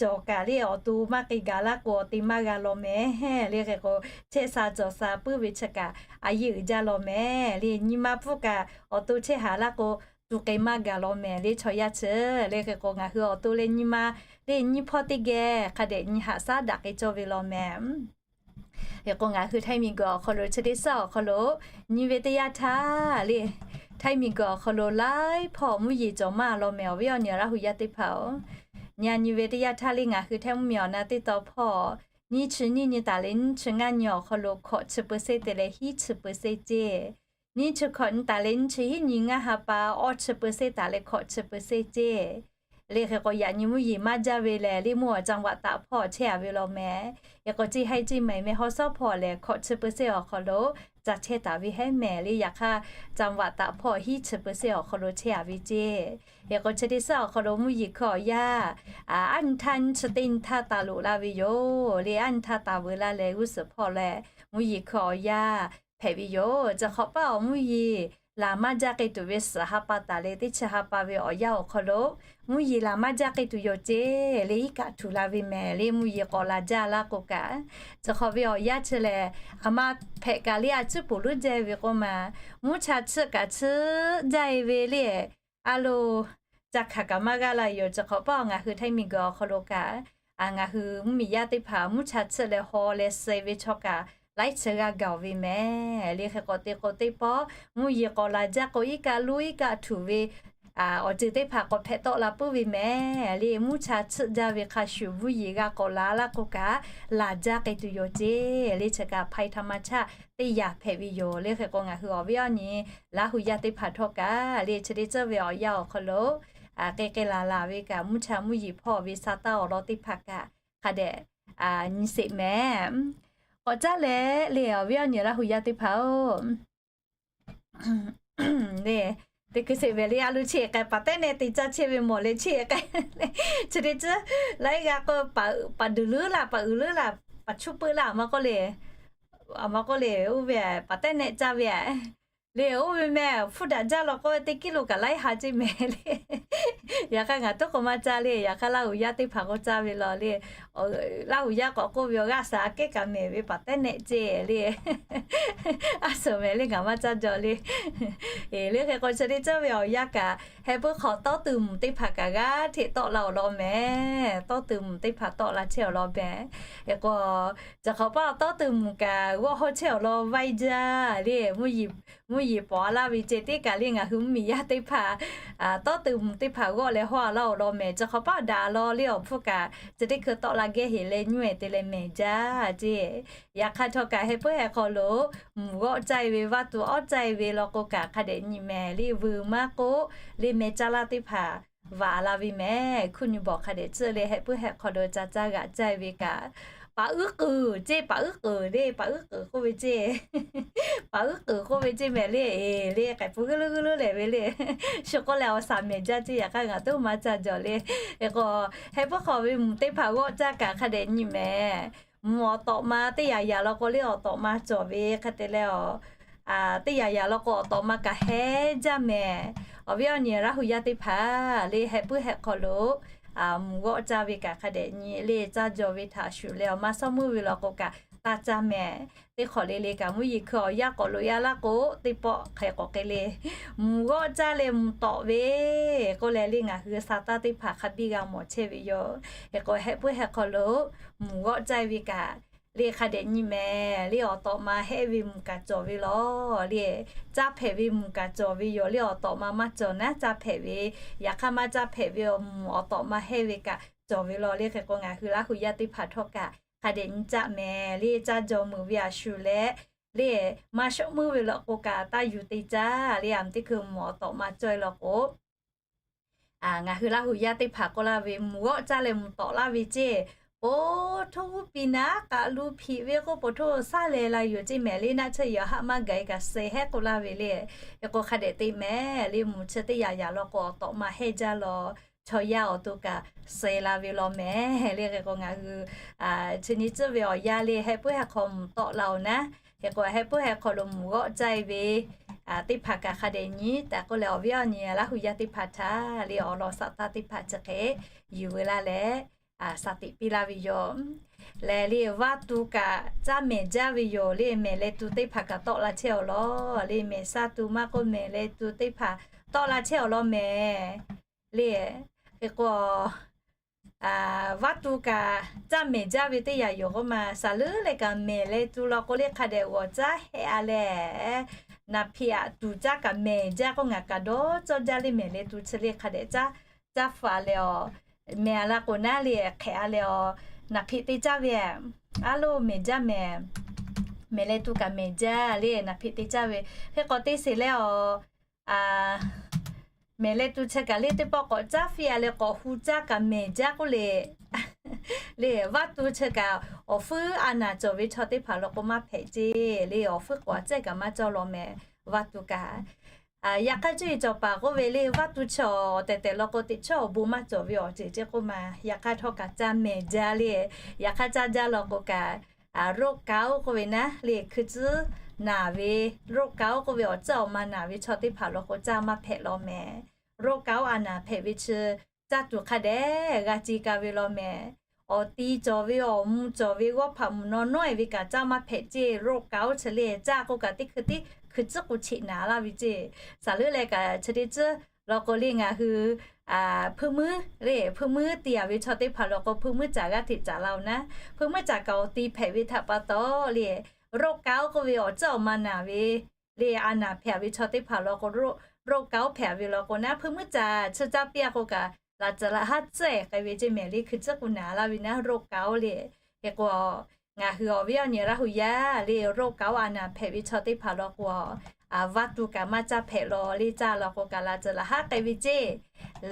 cawˬ kaꞈ le awˬ to maˇ k'ai gaˬ laˇ k'o awˬ te maˇ g'a law mehˍ le. Hk'e k'o chehˇ sha cawˬ sha puiˉ ve chi kaꞈ a yeˇ uiˍ jaˇ law mehˍ le. Nyi ma pfuhˇ kaꞈ awˬ to chehˇ haˍ laˇ k'o tuˬ k'ai maˇ gaˬ law mehˍ le chaw yaˇ chi le. Hk'e k'o ngaˬ hui awˬ to leh nyi ma le nyiˇ hpawˇ teˇ geh hk'a dehꞈ nyi haꞈ shaˉ daꞈ k'ai cawˇ ve law mehˍ. Hk'e k'o ngaˬ hui Htaiˇ miˬguiˬ awˬ hk'aw lo chi teˇ suhˉ awˬ hk'aw lo nyi ve teˇ yanˇ htaˇ le, Htaiˇ miˬguiˬ awˬ hk'aw lo laiˉ hpawˇ mvuhˇ yeˬ cawˬ maˇ law mehˍ awˬ viˉ awˬ nyi Laˇ huˍ yaˇ teˇ hpaˍ-oˬ. Nyi a nyi ve teˇ yanˇ htaˇ le ngaˬ hui Htaiˇ mvuhˇmiˬ awˬ na teˇ taw hpawˇ nyiˇ chi nyiˇ nyi taˍ leh nyiˇ chi ngaˇ nyi awˬ hk'aw lo hkawꞈ chi เปอร์เซ็นต์ te leh hiˉ chi เปอร์เซ็นต์ ceˇ. Nyiˇ chi hkawꞈ nyi taˍ leh nyiˇ chi hiˉ nyi ngaˇ ha pa awˇ chi เปอร์เซ็นต์ taˍ leh hkawꞈ chi เปอร์เซ็นต์ ceˇ. Le hk'e k'o yaꞈ nyi mvuhˇ yeˬ maˇ jaˇ ve lehˬ le mvuhˇ awˬ จังหวัดตาก hpawˇ chehˇ a ve law mehˍ. Hk'e k'o ceˇ haiˇ ceˇ maiˍ meh haw shawˉ hpawˇ lehˬ hkawꞈ chi เปอร์เซ็นต์ awˬ hk'aw lo ca chehˇ taˍ ve hehˉ mehˍ le. Yaꞈ hk'aˇ จังหวัดตาก hpawˇ hiˉ chi เปอร์เซ็นต์ awˬ hk'aw lo chehˇ a ve ceˇ. Hk'e k'o chi teˇ suhˉ awˬ hk'aw lo mvuhˇ yeˬ hkui awˬ yanˇ aˉ nyi htaˇ nyiˇ chi teˇ nyi htaˇ taˍ loꞈ la ve yoˬ le. Aˉ nyi htaˇ taˍ veu la leh g'uˇ suhˍ hpawˇ leh mvuhˇ yeˬ hkui awˬ yanˇ hpehꞈ ve yoˬ. Chi hk'awꞈ paˆ awˬ mvuhˇ yeˬ laˬ maˇ jaˇ k'ai tuˬ ve suhˍ ha pa taˍ leh teˇ chi ha pa ve awˬ yanˇ awˬ hk'aw lo mvuhˇ yeˬ laˬ maˇ jaˇ k'ai tuˬ yoˬ ceˇ le. Iˉ kaˆ htuꞈ la ve mehˍ le mvuhˇ yeˬ k'awꞈ laˬ jaˇ laˇ k'o kaꞈ, chi hk'awꞈ ve awˬ yanˇ chi lehˬ, aˬ ma hpehꞈ kaꞈ le a ciˉ poˬ luˉ jaˇ ve k'oˆ ma, mvuhˇ cha chiˆ kaꞈ chiˆ jaˇ e ve le. A lo, ca hkanˍ kaꞈ maˇ g'aˇ la yoˬ. Chi hk'awꞈ paˆ ngaˬ hui Htaiˇ miˬguiˬ awˬ hk'aw lo kaꞈ, ngaˬ hui mvuhˇmiˬ yaˇ teˇ hpaˍ mvuhˇ cha chiˆ leh haw leh suh e ve chaw kaꞈ laiˉ chi g'aˇ gaˬ oˬ ve mehˍ le. Hk'e k'o te k'o teˇ pawˆ mvuhˇ yeˬ k'awꞈ laˬ jaˇ k'o iˉ kaˆ luˇ iˉ kaˆ htuꞈ ve awˬ ceuˬ teˇ hpaˍ k'awꞈ hpehꞈ tawˆ la puiˉ ve mehˍ le. Mvuhˇ cha chiˆ jaˇ ve hk'a shuˍ mvuhˇ yeˬ g'a k'awꞈ laˬ laˇ k'o kaꞈ, laˬ jaˇ k'ai tuˬ yoˬ ceˇ le. Chi kaꞈ ภัยธรรมชาติ teˇ yanˇ hpehꞈ ve yoˬ le. Hk'e k'o ngaˬ hui awˬ viˉ awˬ nyi Laˇ huˍ yaˇ teˇ hpaˍ htawˇ kaꞈ le chi teˇ ceuˬ ve awˬ yanˇ awˬ hk'aw lo k'ai k'ai laˬ laˬ ve kaꞈ mvuhˇ cha mvuhˇ yeˬ hpawˇ ve sa taˇ awˬ lawn teˇ hpaˍ kaꞈ hk'a dehꞈ nyi sheˍ mehˍ. K'awꞈ caˉ leh le awˬ viˉ awˬ nyi Laˇ huˍ yaˇ teˇ hpaˍ-oˬ, le, teˇ hkui sheˍ ve le a lo cheˇ k'ai paˍ tehˉ nehˆ te caˇ chehˇ ve mawˬ leh cheˇ k'ai, chi teˇ ceuˬ laiˉ g'a k'o, paˍ duˬ leuˉ laˇ, paˍ uiˍ leuˉ laˇ, paˍ chuˇ peuˆ laˇ, aˬ ma k'oˆ le, aˬ ma k'oˆ le, oˇ ve paˍ tehˉ nehˆ caˇ ve a le oˇ ve meh hpuˇ daꞈ jaˇ law k'oˆ ve teˇ kiˇ lo kaꞈ laiˉ ha ceˇ meh le. Yaꞈ hk'aˇ ngaˬ toˉ k'o maˇ caˇ le. Yaꞈ hk'aˇ Laˇ huˍ yaˇ teˇ hpaˍ k'o caˇ ve law le. Laˇ huˍ yaˇ k'awꞈ k'oˆ ve, awˬ g'aˇ shaˍ aꞈ kehˉ kaꞈ mehˍ ve paˍ tehˉ nehˆ ceˇ le. A suhˍ mehˍ le, ngaˬ maˇ caˇ jaw le. Le hk'e k'o chi teˇ ceuˬ ve awˬ yanˇ kaꞈ heh puiˉ hk'aw tawˇ tuˬ mvuhˬ teˇ hpaˍ kaꞈ g'aˇ hteꞈ tawˆ la awˬ lawn mehˍ. Tawˇ tuˬ mvuhˬ teˇ hpaˍ tawˆ la chehˇ awˬ lawn mehˍ. Hk'e k'o, chi hk'awꞈ paˇ tawˇ tuˬ mvuhˬ kaꞈ g'awˆ hawˇ chehˇ awˬ lawn vaiˇ jaˇ le. Mvuhˇ yeˬ pawꞈ a laˇ ve ceh tiˉ kaꞈ le ngaˬ hui mvuhˇmiˬ yaˇ teˇ hpaˍ tawˇ tuˬ mvuhˬ teˇ hpaˍ g'awˆ leh hawˇ a laˇ awˬ lawn mehˍ. Chi hk'awꞈ paˇ daꞈ law le awˬ hpfuhˇ kaꞈ chi teˇ hkui tawˆ la gehˇ heˍ leh nyiˇ ehˍ te leh mehˍ jaˇ ceˇ. Yaꞈ hk'aˇ htawˇ kaꞈ heh puiˉ heh hk'aw lo mvuhˬ g'awˆ caˇ e ve vaˇ tuˬ awˉ caˇ e ve law k'o kaꞈ hk'a dehꞈ nyi mehˍ le. Vuiˬ maˇ k'oˆ le meh caˇ laˇ teˇ hpaˍ vaꞈ a la ve mehˍ. Hkuˇ nyi bawˬ hk'a dehꞈ tcuhˆ le heh puiˉ heh hk'aw lo ca caˇ g'aꞈ caˇ e ve kaꞈ, paˍ uiˉ k'uiˬ ceˇ, paˍ uiˉ k'uiˬ le, paˍ uiˉ k'uiˬ k'oˆ ve ceˇ. Paˍ uiˉ k'uiˬ k'oˆ ve ceˇ mehˍ le. Le k'ai pu g'uiˇ luˉ g'uiˇ luˉ lehˬ ve le. Shu k'oˆ leh awˬ shaˍ mehˍ jaˇ ceˇ. Yaꞈ hk'aˇ ngaˬ toˉ maˇ caˇ jaw le. Hk'e k'o, heh puiˉ hk'aw ve mvuhˬ teˇ hpaˍ g'awˆ caˇ kaꞈ hk'a dehꞈ nyi mehˍ. Mvuhˬ awˬ tawꞈ ma teˇ yaꞈ yaꞈ law k'o le awˬ tawꞈ ma cawˬ ve hk'e te leh, teˇ yaꞈ yaꞈ law k'o awˬ tawꞈ ma kaꞈ heh jaˇ mehˍ. Awˬ viˉ awˬ nyi Laˇ huˍ yaˇ teˇ hpaˍ le heh puiˉ heh hk'aw lo mvuhˬ g'awˆ caˇ ve kaꞈ hk'a dehꞈ nyi le. Caˇ jaw ve htaꞈ shuˍ leh awˬ ma shawˉ meuˇ ve law k'o kaꞈ taˇ caˇ mehˍ. Teˇ hk'awꞈ le le kaꞈ mvuhˇ yeˬ hkui awˬ yanˇ k'awꞈ loꞈ e a laˇ k'o, teˇ pawˆ hk'e k'awꞈ hk'e le mvuhˬ g'awˆ caˇ leh mvuhˬ tawꞈ ve k'oˆ leh le ngaˬ hui sa taˇ teˇ hpaˍ hk'a biˇ g'a mawˬ chehˇ ve yoˬ. Hk'e k'o heh puiˉ heh hk'aw lo mvuhˬ g'awˆ caˇ ve kaꞈ le hk'a dehꞈ nyi mehˍ le. Awˬ tawꞈ ma hehˆ ve mvuhˬ kaꞈ cawˬ ve law le. Caˇ hpehꞈ ve mvuhˬ kaꞈ cawˬ ve yoˬ le. Awˬ tawꞈ ma maˇ cawˬ naˉ caˇ hpehꞈ ve, yaꞈ hk'aˇ maˇ caˇ hpehꞈ ve awˬ mvuhˬ awˬ tawꞈ ma hehˆ ve kaꞈ cawˬ ve law le. Hk'e k'o ngaˬ hui Laˇ huˍ yaˇ teˇ hpaˍ htawˇ kaꞈ hk'a dehꞈ nyi caˇ mehˍ le. Caˇ jaw meuˬ ve a shuˍ leh le maˇ shawˉ meuˇ ve law k'o kaꞈ taˇ yuˬ te caˇ le. Aˬ mvuhˬ teˇ hkui mvuhˬ awˬ tawꞈ ma cawˇ e law k'o, ngaˬ hui Laˇ huˍ yaˇ teˇ hpaˍ k'oˆ laˇ ve mvuhˬ g'awˆ caˇ leh mvuhˬ tawꞈ laˇ ve ceˇ. Oˇ htoˇ piˇ naˉ k'aꞈ lu hpiꞈ ve k'oˆ po htoˇ saˉ leh la yoˬ ceˇ mehˍ le. Naˆ tsuhˇ yaꞈ haˆ maˇ gaˬ e kaꞈ suh hehˆ k'oˆ laˇ ve le. Hk'e k'o hk'a dehꞈ te mehˍ le. Mvuhˬ chi teˇ yaꞈ yaꞈ law k'o awˬ tawꞈ ma hehˆ jaˇ law. Chaw yaˇ awˬ to kaꞈ suh la ve law mehˍ le. Hk'e k'o ngaˬ hui chi nyi tcuhˇ ve awˬ yanˇ le heh puiˉ heh hk'aw mvuhˬ tawˆ la oˬ naˉ. Hk'e k'o heh puiˉ heh hk'aw lo mvuhˬ g'awˆ caˇ e ve teˇ hpaˍ kaꞈ hk'a dehꞈ nyi taˍ k'oˆ leh awˬ viˉ awˬ nyi Laˇ huˍ yaˇ teˇ hpaˍ htaꞈ le awˬ lawn saꞈ taˇ teˇ hpaˍ chi hk'e yuˬ ve laˇ leh, shaˍ tiꞈ piˇ laˇ ve yoˬ. Lehˬ le vaˇ tu kaꞈ caˇ mehˍ jaˇ ve yoˬ le. Mehˍ leh tu teˇ hpaˍ kaꞈ tawˆ la chehˇ awˬ lawn le. Mehˍ shaˇ tu maˇ k'oˆ mehˍ leh tu teˇ hpaˍ tawˆ la chehˇ awˬ lawn mehˍ le. Hk'e k'o vaˇ tu kaꞈ caˇ mehˍ jaˇ ve teˇ yaꞈ yoˬ k'oˆ ma. Shaˍ leuˉ leh kaꞈ mehˍ leh tu law k'o le hk'a dehꞈ g'awˬ caˉ hehˆ a leh, naˍ hpiꞈ aꞈ tuˬ caˇ kaꞈ mehˍ jaˇ k'oˆ ngaˬ kaꞈ dawˇ cawˇ jaˇ le. Mehˍ leh tu chi le hk'a dehꞈ caˇ, caˇ faˍ leh awˬ, mehˍ a la k'o naˉ le hk'ehꞈ a leh awˬ, naˍ hpiꞈ te caˇ ve a loˬ mehˍ jaˇ mehˍ. Mehˍ leh tu kaꞈ mehˍ jaˇ le naˍ hpiꞈ te caˇ ve. Hk'e k'awꞈ te sheˍ leh awˬ, mehˍ leh tu chi kaꞈ le teˇ pawˆ k'awꞈ caˉ fiˇ a leh k'awꞈ hu caˇ kaꞈ mehˍ jaˇ k'oˆ le. Le vaˇ tu chi kaꞈ awˬ fuiˉ a naˍ cawˬ ve chaw teˇ hpaˍ law k'o maˇ hpehꞈ ceˇ le. Awˬ fuiˉ k'awꞈ a cehˇ kaꞈ maˇ cawˇ law mehˍ vaˇ tu kaꞈ. Yaꞈ hk'aˇ cuˇ yiˍ cawˬ paˍ k'oˆ ve le vaˇ tu chi awˬ tehˬ tehˬ law k'o teꞈ chiˉ awˬ bon maˇ cawˬ ve awˬ ceuˬ ceˇ k'oˆ ma. Yaꞈ hk'aˇ htawˇ kaꞈ caˇ mehˍ jaˇ le. Yaꞈ hk'aˇ caˇ jaˇ law k'o kaꞈ, roˇ ka oˉ k'oˆ ve naˉ le hkui tcuhˉ naˍ ve, roˇ ka oˉ k'oˆ ve awˬ tcuhˉ awˬ ma naˍ ve chaw teˇ hpaˍ law k'o caˇ maˇ hpehꞈ law mehˍ. Roˇ ka oˉ a naˍ hpehꞈ ve chi caˇ tuˬ hk'a dehꞈ g'a ce ka ve law mehˍ. Awˬ ti cawˬ ve awˬ mvuh cawˬ ve g'awˇ hpaꞈ mvuhˬ naw nawˉ e ve kaꞈ caˇ maˇ hpehꞈ ceˇ. Roˇ ka oˉ chi le caˇ k'oˆ kaꞈ teˇ hkui tiˉ hkui tcuhˉ k'o cheꞈ naˍ laˇ ve ceˇ. Shaˍ leuˉ leh kaꞈ chi teˇ tcuhˉ law k'o le ngaˬ hui hpuiˇ muiˉ le hpuiˇ muiˉ ti a ve chaw teˇ hpaˍ law k'o hpuiˇ muiˉ caˍ g'aˇ hteꞈ caˍ la oˬ naˉ. Hpuiˇ muiˉ caˍ kaꞈ awˬ ti hpehꞈ ve htaꞈ pa taw le, roˇ ka oˉ k'oˆ ve awˬ tcuhˉ awˬ ma naˍ ve le a naˍ hpehꞈ ve chaw teˇ hpaˍ law k'o, roˇ ka oˉ hpehꞈ ve law k'o naˉ hpuiˇ muiˉ caˍ chi caˇ piˇ a k'o kaꞈ laꞈ tcuhˍ laꞈ haˉ tcuhˉ k'ai ve ceˇ mehˍ le hkui tcuhˉ k'o naˍ laˇ ve naˉ roˇ ka oˉ le. Hk'e k'o ngaˬ hui awˬ viˉ awˬ nyi Laˇ huˍ yaˇ le roˇ ka oˉ a naˍ hpehꞈ ve chaw teˇ hpaˍ law k'o, vaˇ tu kaꞈ maˇ caˇ hpehꞈ law le caˇ law k'o kaꞈ laꞈ tcuhˍ laꞈ haˉ k'ai ve ceˇ.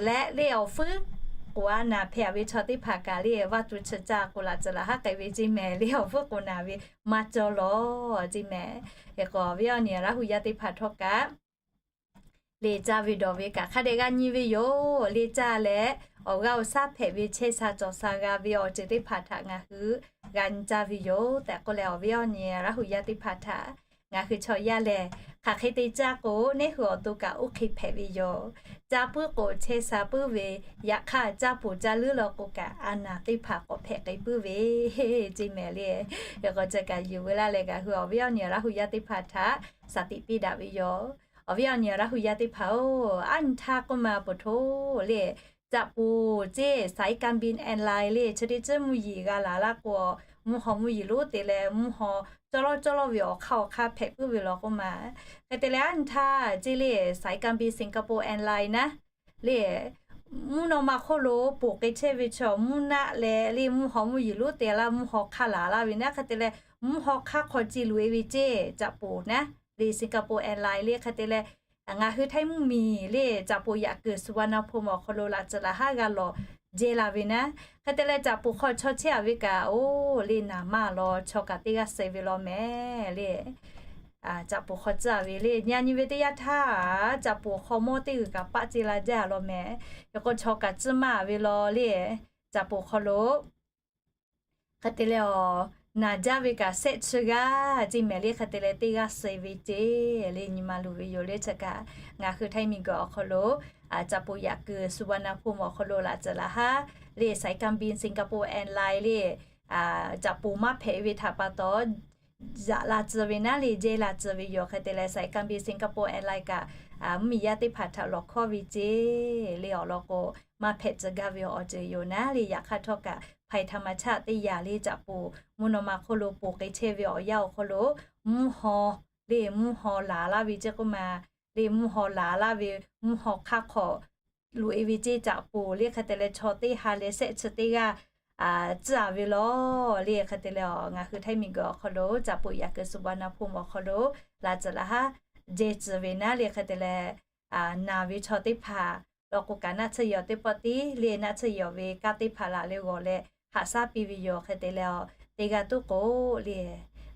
Leh le awˬ fuiˉ k'o a naˍ hpehꞈ ve chaw teˇ hpaˍ kaꞈ le vaˇ tu chi caˇ k'o laꞈ tcuhˍ laꞈ haˉ k'ai ve ceˇ mehˍ le awˬ fuiˉ k'o naˍ ve maˇ cawˇ law ceˇ mehˍ. Hk'e k'o awˬ viˉ awˬ nyi Laˇ huˍ yaˇ teˇ hpaˍ htawˇ kaꞈ le caˇ ve dawˬ ve kaꞈ hk'a dehꞈ g'a nyi ve yoˬ. Le caˇ leh awˬ g'aˇ awˬ shaˉ hpehꞈ ve chehˇ sha cawˬ sha g'a ve awˬ ceuˬ teˇ hpaˍ htaꞈ ngaˬ hui g'a nyi caˇ ve yoˬ tehꞈ k'oˆ leh awˬ viˉ awˬ nyi Laˇ huˍ yaˇ teˇ hpaˍ htaꞈ ngaˬ hui chaw yaˇ lehˬ, hk'aˬ hk'e te caˇ k'o, neˇ hui awˬ to kaꞈ oˇ hk'e hpehꞈ ve yoˬ. Caˇ puiˉ k'o chehˇ sha puiˉ ve, yaꞈ hk'aˇ caˇ poˬ caˇ leuˉ law k'o kaꞈ, a naˍ teˇ hpaˍ k'awꞈ hpehꞈ k'ai puiˉ ve ceˇ mehˍ le. Hk'e k'o, chi kaꞈ yuˬ ve laˇ leh ngaˬ hui awˬ viˉ awˬ nyi Laˇ hu yaˇ teˇ hpaˍ htaꞈ shaˍ tiꞈ piˇ daꞈ ve yoˬ. Awˬ viˉ awˬ nyi Laˇ hu yaˇ teˇ hpaˍ-oˬ, aˉ nyi htaˇ k'oˆ ma poˬ htoˇ le, caꞈ poˬ ceˇ, saiˉ kanˇ biˇ airline le, chi teˇ ceuˬ mvuhˇ yeˬ g'a laˬ laˇ k'o, mvuhˇ haw mvuhˇ yeˬ lonˉ te leh mvuhˇ haw cawˇ lawˇ cawˇ lawˇ ve awˬ hk'aˇ awˬ hk'aˇ hpehꞈ puiˉ ve law k'oˆ ma. Hk'e te leh aˉ nyi htaˇ ceˇ le, saiˉ kanˇ biˇ Singapore Airline naˉ le, mvuhˇ naw ma hk'oˆ lo poˬ k'ai chehˇ ve chaw mvuhˇ naˆ leh le mvuhˇ haw mvuhˇ yeˬ lonˉ te laˇ, mvuhˇ haw hk'aˇ laˬ laˇ ve naˉ. Hk'e te leh mvuhˇ haw hk'aˇ hk'aw ceˇ loꞈ e ve ceˇ, caꞈ poˬ naˉ le, Singapore Airline le. Hk'e te leh ngaˬ hui Htaiˇ mvuhˇmiˬ le caꞈ poˬ yaꞈ kuiˬ Suvarnabhumi awˬ hk'aw lo laꞈ tcuhˍ laꞈ haˉ g'a lawˬ jehˇ la ve naˉ. Hk'e te leh caꞈ poˬ hk'aw chaw chehˇ a ve kaꞈ, oˬ le, naˍ maˇ law chaw kaꞈ teˇ g'aˇ suh ve law mehˍ le. Caꞈ poˬ hk'aw tcuhˇ a ve le, nyi a nyi ve teˇ yanˇ htaˇ, caꞈ poˬ hk'aw mawˇ teˇ g'uiˬ kaꞈ paˆ ce la jaˇ law mehˍ. Yaꞈ k'o chaw kaꞈ tcuhˇ maˇ ve law le, caꞈ poˬ hk'aw lo hk'e te leh awˬ, naˍ jaˇ ve kaꞈ shehˆ chi g'aˇ ceˇ mehˍ le. Hk'e te leh teˇ g'aˇ suh ve ceˇ le, nyi ma luˬ ve yoˬ le. Chi kaꞈ ngaˬ hui Htaiˇ miˬguiˬ awˬ hk'aw lo caꞈ poˬ yaꞈ kuiˬ Suvarnabhumi awˬ hk'aw lo laꞈ tcuhˍ laꞈ haˉ le, saiˉ kanˇ biˇ Singapore Airline le, caꞈ poˬ maˇ hpehꞈ ve htaꞈ pa taw, yaꞈ la tcuh ve naˉ le, jehˇ la tcuh ve yoˬ. Hk'e te leh saiˉ kanˇ biˇ Singapore Airline kaꞈ mvuhˇmiˬ yaˇ teˇ hpaˍ htaꞈ lawˬ hkawˇ ve ceˇ le, awˬ lawn k'o maˇ hpehꞈ tcuh gaˇ ve awˬ ceuˬ yoˬ naˉ le. Yaꞈ hk'aˇ htawˇ kaꞈ ภัยธรรมชาติ teˇ yanˇ le, caꞈ poˬ mvuhˇ naw ma hk'oˆ lo poˬ k'ai chehˇ ve awˬ yanˇ awˬ hk'aw lo mvuhˇ haw le, mvuhˇ haw laˬ laˇ ve ceˇ k'oˆ ma le, mvuhˇ haw laˬ laˇ ve, mvuhˇ haw hk'aˇ hk'aw loꞈ e ve ceˇ caꞈ poˬ le. Hk'e te leh chaw teˇ ha leh shehˆ chi teˇ g'aˇ tcuhˇ a ve law le. Hk'e te leh ngaˬ hui Htaiˇ miˬguiˬ awˬ hk'aw lo caꞈ poˬ yaꞈ kuiˬ Suvarnabhumi awˬ hk'aw lo laꞈ tcuhˍ laꞈ haˉ jehˇ tcuh ve naˉ le. Hk'e te leh naˬ ve chaw teˇ hpaˍ law k'o kaꞈ naˆ tsuhˇ yehˬ teˇ pawˆ tiˉ le, naˆ tsuhˇ yehˬ ve kanˉ teˇ hpaˍ laˬ leh g'awˬ leh haꞈ shaˉ piˇ ve yoˬ. Hk'e te leh teˇ g'aˇ tuˉ k'o le,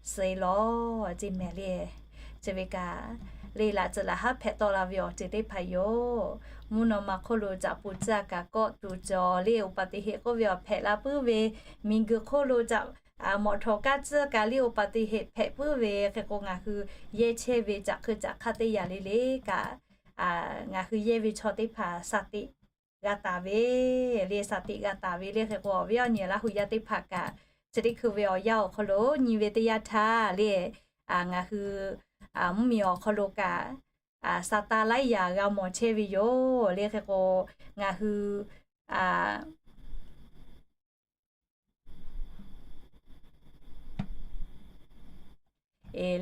suh e law ceˇ mehˍ le. Chi ve kaꞈ le, laꞈ tcuhˍ laꞈ haˉ hpehꞈ tawˆ la ve awˬ ceuˬ teˇ hpaˍ yoˬ. Mvuhˇ naw ma hk'oˆ lo caꞈ poˬ tcuhˇ kaꞈ kawˆ tuˬ cawˬ le, อุบัติเหตุ k'oˆ ve awˬ hpehꞈ la puiˉ ve, miˬguiˬ hk'oˆ lo caꞈ mawꞈ htawˍ kaˇ tcuhˇ kaꞈ le อุบัติเหตุ hpehꞈ puiˉ ve. Hk'e k'o ngaˬ hui yehˇ chehˇ ve caꞈ hk'e caꞈ hk'aˇ teˇ yanˇ le le kaꞈ, ngaˬ hui yehˇ ve chaw teˇ hpaˍ shaˍ tiꞈ g'a taˍ ve le, shaˍ tiꞈ g'a taˍ ve le. Hk'e k'o awˬ viˉ awˬ nyi Laˇ hu yaˇ teˇ hpaˍ kaꞈ, chi teˇ hkui ve awˬ yanˇ awˬ hk'aw lo nyi ve teˇ yanˇ htaˇ le, ngaˬ hui mvuhˇmiˬ awˬ hk'aw lo kaꞈ, Saˍtanˍ laiˉ yaꞈ g'a mawˬ chehˇ ve yoˬ le. Hk'e k'o ngaˬ hui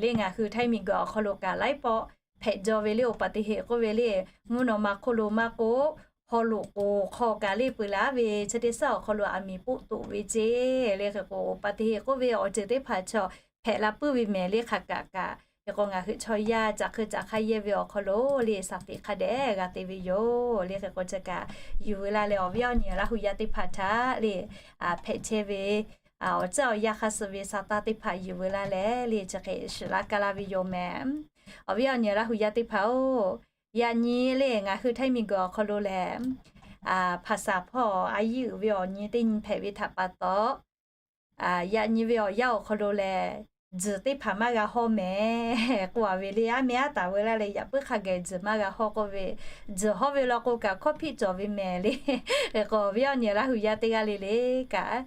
le, ngaˬ hui Htaiˇ miˬguiˬ awˬ hk'aw lo kaꞈ laiˉ pawˆ hpehꞈ jaw ve le, อุบัติเหตุ k'oˆ ve le, mvuhˇ naw ma hk'oˆ lo maˇ k'oˆ, haw loꞈ k'oˍ hk'aw kaꞈ le peuˬ laˇ ve, chi teˇ suhˉ awˬ hk'aw lo aˬ miˍ poˆ toꞈ ve ceˇ le. Hk'e k'o อุบัติเหตุ k'oˆ ve awˬ ceuˬ teˇ hpaˍ chaw hpehꞈ la puiˉ ve mehˍ le. Hk'aˬ kaꞈ kaꞈ hk'e k'o ngaˬ hui chaw yaˇ caꞈ hk'e caꞈ hk'aˇ yehˇ ve awˬ hk'aw lo le, shaˍ tiꞈ hk'a dehꞈ g'a te ve yoˬ le. Hk'e k'o chi kaꞈ yuˬ veu laˇ leh awˬ viˉ awˬ nyi Laˇ hu yaˇ teˇ hpaˍ htaꞈ le, hpehꞈ chehˇ ve awˬ ceuˬ awˬ yanˇ hk'a suh ve Saˍtanˍ teˇ hpaˍ yuˬ veu laˇ leh le, chi hk'e shiˍ laˇ kaˇ laˇ ve yoˬ mehˍ. Awˬ viˉ awˬ nyi Laˇ hu yaˇ teˇ hpaˍ-oˬ, yaꞈ nyi le ngaˬ hui Htaiˇ miˬguiˬ awˬ hk'aw lo lehˬ, hpaˍ saˍ hpawˇ a yiˇ uiˍ ve awˬ nyi teˇ nyi hpehꞈ ve htaꞈ pa taw, yaꞈ nyi ve awˬ yanˇ awˬ hk'aw lo lehˬ, tzuhˬ teˇ hpaˍ maˇ g'a hawˇ mehˍ k'oˆ a ve le. Aˉ meh aˉ taˍ veu laˇ leh yaꞈ puiˉ hk'a gaˬ tzuhˬ maˇ g'a hawˇ k'oˆ ve, tzuhˬ hawˇ ve law k'o kaꞈ hkawˇ hpiˆ cawˬ ve mehˍ le. Hk'e k'o awˬ viˉ awˬ nyi Laˇ hu yaˇ teˇ g'aˇ le le kaꞈ,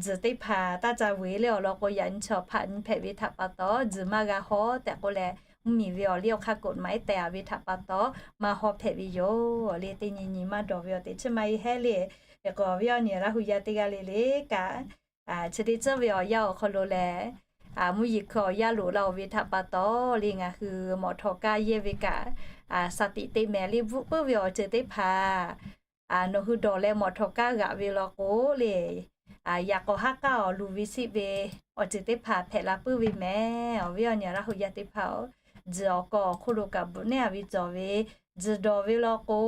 tzuhˬ teˇ hpaˍ taˇ ca vuiˬ le awˬ lawn k'o, yaꞈ nyi chaw hpaꞈ nyi hpehꞈ ve htaꞈ pa taw tzuhˬ maˇ g'a hawˇ tehꞈ k'oˆ leh, mvuhˇmiˬ ve awˬ liˇ awˬ hk'aˇ กฎหมาย tehꞈ a ve htaꞈ pa taw maˇ hawˇ hpehꞈ ve yoˬ le. Teˇ nyi nyi maˇ dawˬ ve awˬ teꞈ chiˇ maˇ e hehˉ le. Hk'e k'o awˬ viˉ awˬ nyi Laˇ hu yaˇ teˇ g'aˇ le le kaꞈ, chi teˇ tcuhˉ ve awˬ yanˇ awˬ hk'aw lo lehˬ, mvuhˇ yeˬ hkui awˬ yanˇ loꞈ la oˬ ve htaꞈ pa taw le ngaˬ hui mawꞈ htawˍ kaˇ yehˇ ve kaꞈ, shaˍ tiꞈ te mehˍ le bvuhˆ puiˉ ve awˬ ceuˬ teˇ hpaˍ nawˬ hui dawˬ leh mawꞈ htawˍ kaˇ g'aꞈ ve law k'o le, yaꞈ k'awꞈ haˉ k'aˉ awˬ luˬ ve siˆ ve awˬ ceuˬ teˇ hpaˍ hpehꞈ la puiˉ ve mehˍ. Awˬ viˉ awˬ nyi Laˇ hu yaˇ teˇ hpaˍ-oˬ, tzuhˬ awˬ kawˇ awˬ hk'oˆ lo kaꞈ bvuhꞈ nehˉ a ve cawˬ ve, tzuhˬ dawˬ ve law k'o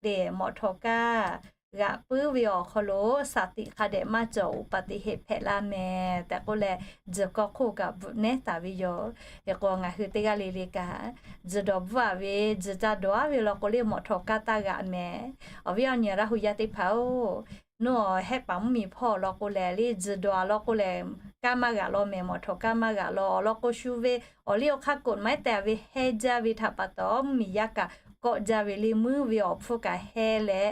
le mawꞈ htawˍ kaˇ g'aꞈ puiˉ ve awˬ hk'aw lo shaˍ tiꞈ hk'a dehꞈ maˇ cawˬ อุบัติเหตุ hpehꞈ la mehˍ tehꞈ k'oˆ leh, tzuhˬ kawˇ hk'oˆ kaꞈ bvuhꞈ nehˉ taˍ ve yoˬ. Hk'e k'o ngaˬ hui teˇ g'aˇ le le kaꞈ, tzuhˬ dawˬ bvuhˆ a ve, tzuhˬ ca dawˬ a ve law k'o le mawꞈ htawˍ kaˇ taˇ g'aꞈ mehˍ. Awˬ viˉ awˬ nyi Laˇ hu yaˇ teˇ hpaˍ-oˬ, nawˬ hehˆ paˍ mvuhˇmiˬ hpawˇ law k'o lehˬ le, tzuhˬ dawˬ a law k'o lehˬ kanˉ maˇ g'aꞈ law mehˍ, mawˬ htawnˍ kanˉ maˇ g'aꞈ law. Awˬ lawn k'o, shu ve awˬ liˇ awˬ hk'aˇ กฎหมาย tehꞈ ve heh jaˇ ve htaꞈ pa taw, mvuhˇmiˬ yaˇ kaꞈ kawˆ jaˇ ve le, muiˉ ve awˬ hpfuhˇ kaꞈ heh leh,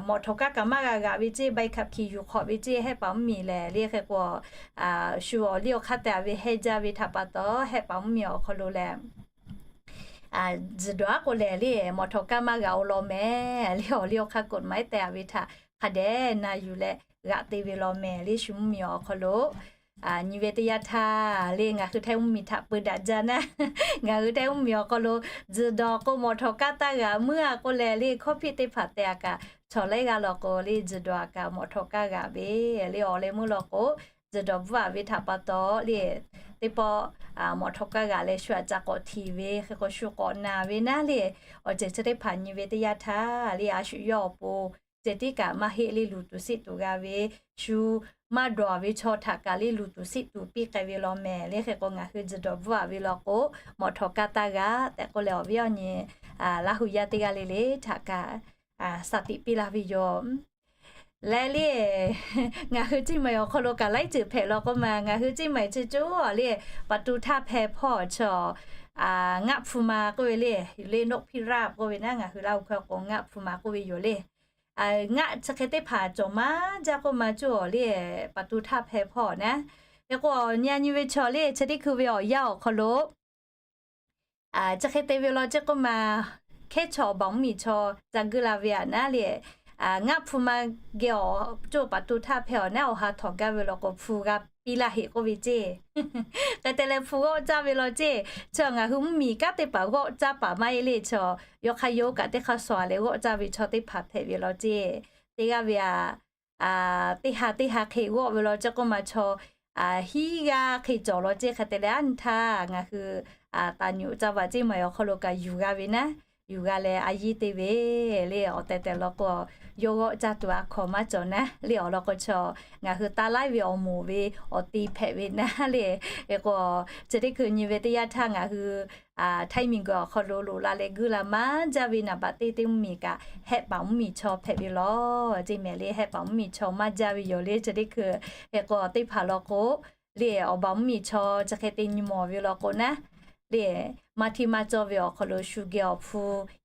mawˬ htawnˍ kanˉ kaꞈ maˇ g'a g'aꞈ ve ceˇ, ใบขับขี่ yuˬ hk'awꞈ ve ceˇ, hehˆ paˍ mvuhˇmiˬ lehˬ le. Hk'e k'o, shu awˬ liˇ awˬ hk'aˇ tehꞈ ve heh jaˇ ve htaꞈ pa taw, hehˆ paˍ mvuhˇmiˬ awˬ hk'aw lo lehˬ, tzuhˬ dawˬ aˉ k'o lehˬ le, mawˬ htawnˍ kanˉ maˇ g'aꞈ oˬ law mehˍ le. Awˬ liˇ awˬ hk'aˇ กฎหมาย tehꞈ ve htaꞈ hk'a dehꞈ na yuˬ leh g'aꞈ te ve law mehˍ le, shu mvuhˇmiˬ awˬ hk'aw lo. Nyi ve teˇ yanˇ htaˇ le, ngaˬ hui Htaiˇ mvuhˇmiˬ htaꞈ peu daꞈ jaˇ naˉ, ngaˬ hui Htaiˇ mvuhˇmiˬ awˬ hk'aw lo tzuhˬ dawˬ k'o mawˬ htawnˍ kanˉ taˇ g'aꞈ, muiˉ a k'o lehˬ le, hkawˇ hpiˆ teˇ hpaˍ tehꞈ a kaꞈ, chaw laiˉ g'aˇ law k'o le, tzuhˬ dawˬ a kaꞈ mawˬ htawnˍ kanˉ g'aꞈ ve le. Awˬ leh meuˇ law k'o, tzuhˬ dawˬ bvuhˆ a ve htaꞈ pa taw le, teˇ pawˆ mawˬ htawnˍ kanˉ g'aꞈ leh shu a ca k'awꞈ htiˍ ve, hk'e k'o shu k'awꞈ naˬ ve naˉ le. Awˬ ceuˬ chi teˇ hpaˍ nyi ve teˇ yanˇ htaˇ le, a shu yawˇ awˬ pon ceh tiˉ kaꞈ maˇ heˆ le, luˬ tuˬ siˆ tuˬ g'a ve, shu maˇ dawˬ a ve chaw htaꞈ kaꞈ le, luˬ tuˬ siˆ tuˬ piˇ k'ai ve law mehˍ le. Hk'e k'o ngaˬ hui tzuhˬ dawˬ bvuhˆ a ve law k'o, mawˬ htawnˍ kanˉ taˇ g'aꞈ tehꞈ k'oˆ leh, awˬ viˉ awˬ nyi Laˇ hu yaˇ teˇ g'aˇ le le htaꞈ kaꞈ shaˍ tiꞈ piˇ laˇ ve yoˬ. Leh le, ngaˬ hui Ceˇ maiˍ awˬ hk'aw lo kaꞈ laiˉ ceuˬ hpehꞈ law k'oˆ ma. Ngaˬ hui Ceˇ maiˍ chi coˇ le, ประตูท่าแพ hpawˇ chaw, ngaˆ hpu ma k'oˆ ve le, le นกพิราบ k'oˆ ve naˉ, ngaˬ hui Laˇ hu hkawˇ k'o ngaˆ hpu ma k'oˆ ve yoˬ le. Ngaˆ chi hk'e teˇ hpaˍ cawˬ maˇ jaˇ k'oˆ ma coˇ le, ประตูท่าแพ hpawˇ naˉ. Hk'e k'o, nyi a nyi ve chaw le, chi teˇ hkui ve awˬ yanˇ awˬ hk'aw lo chi hk'e te ve law ceˇ k'oˆ ma, hkehˉ chaw awˬ baˬ mvuhˇmiˬ chaw ca guiˇ la ve a naˉ le, ngaˆ hpu ma geh awˬ coˇ ประตูท่าแพ awˬ naˉ awˬ ha htawnˍ gaˇ ve law k'o, hpu g'a piˇ laˇ heꞈ k'oˆ ve ceˇ. Hk'e te leh hpu g'awˆ caˇ ve law ceˇ. Chi ngaˬ hui mvuhˇmiˬ kanˉ teˇ hpaˍ g'awˆ caˇ paˍ maˇ heˆ le. Chaw yawˇ hk'aˇ yawˇ kaꞈ teˇ hk'aˇ suh leh g'awˆ caˇ ve chaw teˇ hpaˍ hpehꞈ ve law ceˇ. Teˇ g'aˇ ve a, teˇ ha teˇ ha hk'e g'awˆ ve law ceˇ k'oˆ ma, chaw hiˉ g'aˇ hk'e cawˬ law ceˇ. Hk'e te leh a nyi htaˇ ngaˬ hui taˍ nyuꞈ ca vaꞈ Ceˇ maiˍ awˬ hk'aw lo kaꞈ yuˬ g'a ve naˉ, yuˬ g'a leh a yiˇ te ve le. Awˬ tehˬ tehˬ law k'o, yawˇ g'awˆ caˇ tuˬ a hkawnˍ maˇ cawˬ naˉ le. Awˬ lawn k'o, chaw ngaˬ hui taˇ laiˉ ve awˬ moˍ ve awˬ te hpehꞈ ve naˉ le. Hk'e k'o, chi teˇ hkui nyi ve teˇ yanˇ htaˇ ngaˬ hui Htaiˇ miˬguiˬ awˬ hk'aw lo loꞈ la leh guiˇ la maˇ jaˇ ve naˍ baꞈ teˇ teˇ mvuhˇmiˬ kaꞈ, hehˆ paˍ mvuhˇmiˬ chaw hpehꞈ ve law ceˇ mehˍ le. Hehˆ paˍ mvuhˇmiˬ chaw maˇ jaˇ ve yoˬ le. Chi teˇ hkui hk'e k'o, teˇ hpaˍ law k'o le, awˬ baˬ mvuhˇmiˬ chaw chi hk'e te nyi mawˬ ve law k'o naˉ le, maˇ hteˇ maˇ cawˇ ve awˬ hk'aw lo shu geh awˬ hpu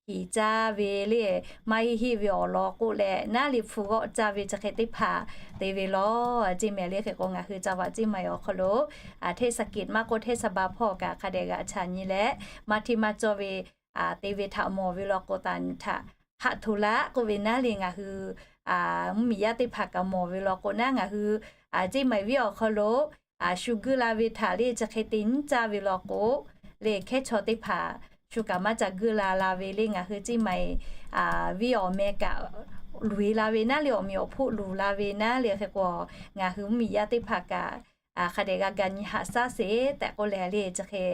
hiˍ caˇ ve le, maˇ heˆ heˆ ve awˬ lawn k'oˆ leh naˉ le, hpu g'awˆ caˇ ve chi hk'e teˇ hpaˍ te ve law ceˇ mehˍ le. Hk'e k'o, ngaˬ hui ca vaꞈ Ceˇ maiˍ awˬ hk'aw lo เทศกิจ maˇ k'oˆ เทศบาล hpawˇ kaꞈ hk'a dehꞈ g'aꞈ chaꞈ nyi leh, maˇ hteˇ maˇ cawˇ ve te ve htaꞈ mawˬ ve law k'o, taˍ nyi htaꞈ haꞈ hto laˇ k'oˆ ve naˉ le. Ngaˬ hui mvuhˇmiˬ yaˇ teˇ hpaˍ kaꞈ mawˬ ve law k'o naˉ, ngaˬ hui Ceˇ maiˍ viˉ awˬ hk'aw lo shu guiˇ la ve htaꞈ le chi hk'e te nyiˇ caˇ ve law k'o le, hkehˉ chaw teˇ hpaˍ shu kaꞈ maˇ ca guiˇ la la ve le. Ngaˬ hui Ceˇ maiˍ viˉ awˬ meh kaꞈ luˬ e la ve naˉ le, awˬ meꞈ awˬ hpoˆ luˬ la ve naˉ le. Hk'e k'o, ngaˬ hui mvuhˇmiˬ yaˇ teˇ hpaˍ kaꞈ hk'a dehꞈ g'a ga nyi haꞈ shaˉ sheˍ tehꞈ k'oˆ leh le, chi hk'e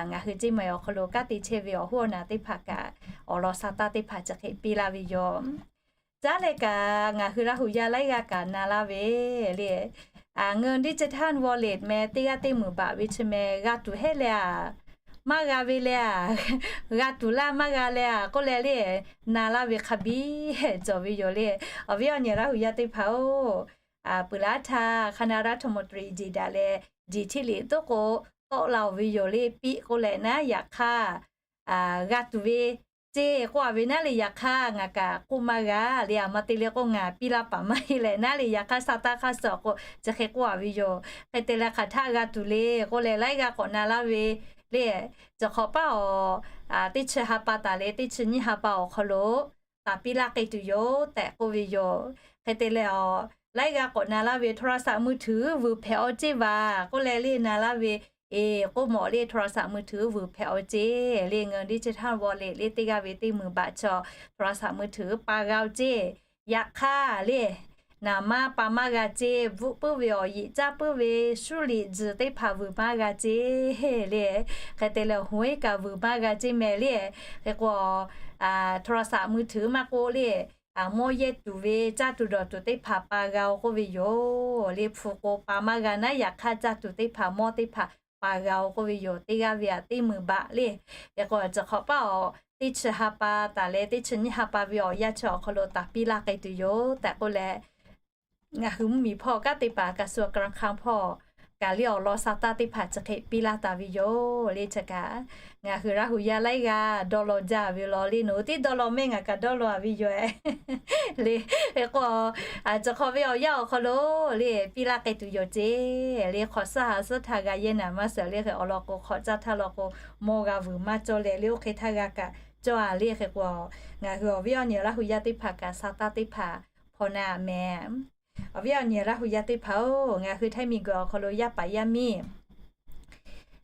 ngaˬ hui Ceˇ maiˍ awˬ hk'aw lo kanˉ te chehˇ ve awˬ hoˉ awˬ naˬ teˇ hpaˍ kaꞈ awˬ lawn sa taˇ teˇ hpaˍ chi hk'e piˇ laˇ ve yoˬ. Caˉ leh kaꞈ ngaˬ hui Laˇ hu yaˇ laiˉ g'aˇ kaꞈ na laˇ ve le, เงินดิจิทัลวอลเล็ต meh teˇ g'aˇ teˇ meunˍ baꞈ ve chi meh g'a tuˬ hehˉ leh a, maˇ g'a ve leh a, g'a tuˬ laˇ maˇ g'a leh a k'oˆ leh le, na laˇ ve hk'a biˇ cawˬ ve yoˬ le. Awˬ viˉ awˬ nyi Laˇ hu yaˇ teˇ hpaˍ-oˬ, peuˬ laˇ htaˇ คณะรัฐมนตรี jeˬ daꞈ leh, jeˬ hteˇ liꞈ toˉ k'o tawˆ la-oˬ ve yoˬ le. Piˇ k'oˆ leh naˉ, yaꞈ hk'aˇ g'a tuˬ ve ceˇ k'oˆ a ve naˉ le. Yaꞈ hk'aˇ ngaˬ kaꞈ k'oˆ maˇ g'a le, a ma te le k'o ngaˬ piˇ laˇ paˍ maˇ heˆ leh naˉ le. Yaꞈ hk'aˇ sa taˇ hk'aˇ suh k'o chi hk'e k'oˆ a ve yoˬ. Hk'e te leh hk'aˬ htaˆ g'a tuˬ le k'oˆ leh laiˉ g'aˇ k'awꞈ na laˇ ve le. Cawˬ hk'awꞈ paˇ awˬ, teˇ chi ha pa taˍ leh teˇ chi nyiˇ ha pa awˬ hk'aw lo taˍ piˇ laˇ k'ai tuˬ yoˬ tehꞈ k'oˆ ve yoˬ. Hk'e te leh a, laiˉ g'aˇ k'awꞈ na laˇ ve โทรศัพท์มือถือ vuiˬ hpehꞈ awˬ ceˇ vaˬ k'oˆ leh le na laˇ ve, e, k'oˆ mawˬ le โทรศัพท์มือถือ vuiˬ hpehꞈ awˬ ceˇ le. เงินดิจิทัลวอลเล็ต le teˇ g'aˇ ve teˇ meunˍ baꞈ chaw โทรศัพท์มือถือ pa g'a awˬ ceˇ. Yaꞈ hk'aˇ le, naˍ maˇ pa maˇ g'a ceˇ, bvuhˆ puiˉ ve awˬ yiꞈ caˇ puiˉ ve shuˉ liꞈ tzuhˬ teˇ hpaˍ vuiˬ maˇ g'a ceˇ le. Hk'e te leh หวย kaꞈ vuiˬ maˇ g'a ceˇ meh le. Hk'e k'o, โทรศัพท์มือถือ maˇ k'oˆ le, mawˇ yehˇ tuˬ ve caˇ tuˬ dawˬ tuˬ teˇ hpaˍ pa g'a-oˬ k'oˆ ve yoˬ le. Hpu k'o pa maˇ g'a naˉ, yaꞈ hk'aˇ caˇ tuˬ teˇ hpaˍ mawˇ teˇ hpaˍ pa g'a-oˬ k'oˆ ve yoˬ. Teˇ g'aˇ ve a teˇ meunˍ baꞈ le. Hk'e k'o, cawˬ hk'awꞈ paˇ awˬ teˇ chi ha pa taˍ leh teˇ chi nyiˇ ha pa ve awˬ yanˇ chi awˬ hk'aw lo taˍ piˇ laˇ k'ai tuˬ yoˬ tehꞈ k'oˆ leh ngaˬ hui mvuhˇmiˬ hpawˇ kanˉ te paˍ kaꞈ suh k'aˍ hk'aˇ hpawˇ kaꞈ le awˬ lawn sa taˇ teˇ hpaˍ chi hk'e piˇ laˇ taˍ ve yoˬ le. Chi kaꞈ ngaˬ hui Laˇ hu yaˇ laiˉ g'aˇ dawˇ law jaˇ ve law le, nawˬ hui tiˉ dawˇ law mehˆ, ngaˬ kaꞈ dawˇ law a ve yoˬ le. Hk'e k'o, chi hk'aw ve awˬ yanˇ awˬ hk'aw lo le piˇ laˇ k'ai tuˬ yoˬ ceˇ le. Hk'awꞈ suhˉ ha suhˉ htaˇ g'a yehˇ naˍ maˇ suhˍ le. Hk'e awˬ lawn k'o, hk'awꞈ caˇ htaˇ law k'o, mawˇ g'a vuiˬ maˇ cawˇ leh le, oˇ hk'e htaˇ g'a kaꞈ cawˇ a le. Hk'e k'o, ngaˬ hui awˬ viˉ awˬ nyi Laˇ hu yaˇ teˇ hpaˍ kaꞈ sa taˇ teˇ hpaˍ hpaw na mehˍ. Awˬ viˉ awˬ nyi Laˇ hu yaˇ teˇ hpaˍ-oˬ, ngaˬ hui Htaiˇ miˬguiˬ awˬ hk'aw lo yaˇ paˍ yaˇ miˇ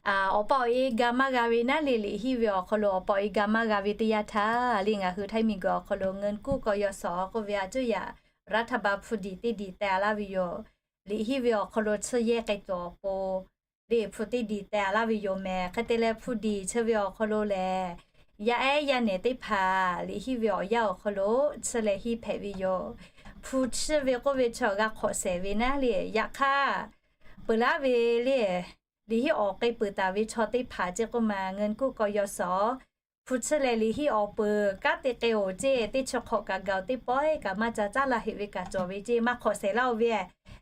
awˬ pa awˬ e ga maˇ g'a ve naˉ le, liꞈ hiˆ ve awˬ hk'aw lo awˬ pa awˬ e ga maˇ g'a ve teˇ yanˇ htaˇ le, ngaˬ hui Htaiˇ miˬguiˬ awˬ hk'aw lo เงินกู้กยศ k'oˆ ve a cuˇ yaꞈ รัฐบาล hpu diˍ teˇ diˍ teh a laˇ ve yoˬ. Liꞈ hiˆ ve awˬ hk'aw lo chi yehˇ k'ai tuˬ awˬ pon le hpu teˇ diˍ teh a laˇ ve yoˬ mehˍ. Hk'e te leh hpu diˍ chi ve awˬ hk'aw lo lehˬ, yaˇ ehˉ yaˇ nehˬ teˇ hpaˍ liꞈ hiˆ ve awˬ yanˇ awˬ hk'aw lo chi leh hiˆ hpehꞈ ve yoˬ. Hpu chiˇ ve k'oˆ ve chaw g'a hk'awꞈ shehˍ ve naˉ le, yaꞈ hk'aˇ peuˬ laˉ ve le, liꞈ hiˆ awˬ k'ai peuˬ taˍ ve chaw teˇ hpaˍ ceˇ k'oˆ ma เงินกู้กยศ hpu chiˇ leh liꞈ hiˆ awˬ peuˬ kanˉ te k'ai-oˬ ceˇ, teˇ chi hk'awꞈ kaꞈ gaˬ-oˬ, teˇ pawˆ kaꞈ maˇ ca caˉ la heꞈ ve kaꞈ cawˬ ve ceˇ, maˇ hk'awꞈ shehˍ laˇ-oˬ ve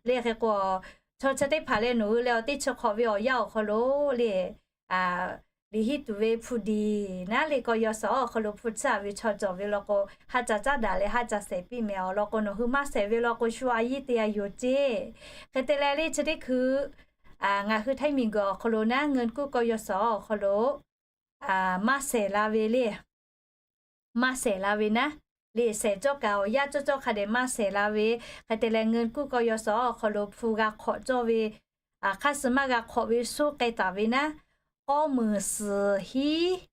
le. Hk'e k'o, chaw chi teˇ hpaˍ leh nawˬ hui leh teˇ chi hk'awꞈ ve awˬ yanˇ awˬ hk'aw lo le, liꞈ hiˆ tuˬ ve hpu diˍ naˉ le กยศ awˬ hk'aw lo hpu chiˇ a ve chaw cawˬ ve law k'o, haˆ ca caˉ daꞈ leh haˆ ca shehˍ piˇ mehˍ. Awˬ lawn k'o, nawˬ hui maˇ shehˍ ve law k'o, shu a yiˇ te a yoˬ ceˇ. Hk'e te leh le chi teˇ hkui ngaˬ hui Htaiˇ miˬguiˬ awˬ hk'aw lo naˉ เงินกู้กยศ awˬ hk'aw lo maˇ shehˍ la ve le, maˇ shehˍ la ve naˉ le, shehˍ cawˇ kaꞈ awˬ yanˇ cawˇ cawˇ hk'a dehꞈ maˇ shehˍ la ve. Hk'e te leh เงินกู้กยศ awˬ hk'aw lo hpu g'a hk'awꞈ cawˇ ve, hk'aˇ suh maˇ g'a hk'awꞈ ve shu k'ai taˍ ve naˉ, k'awˇ meunˍ suhˍ hiˉ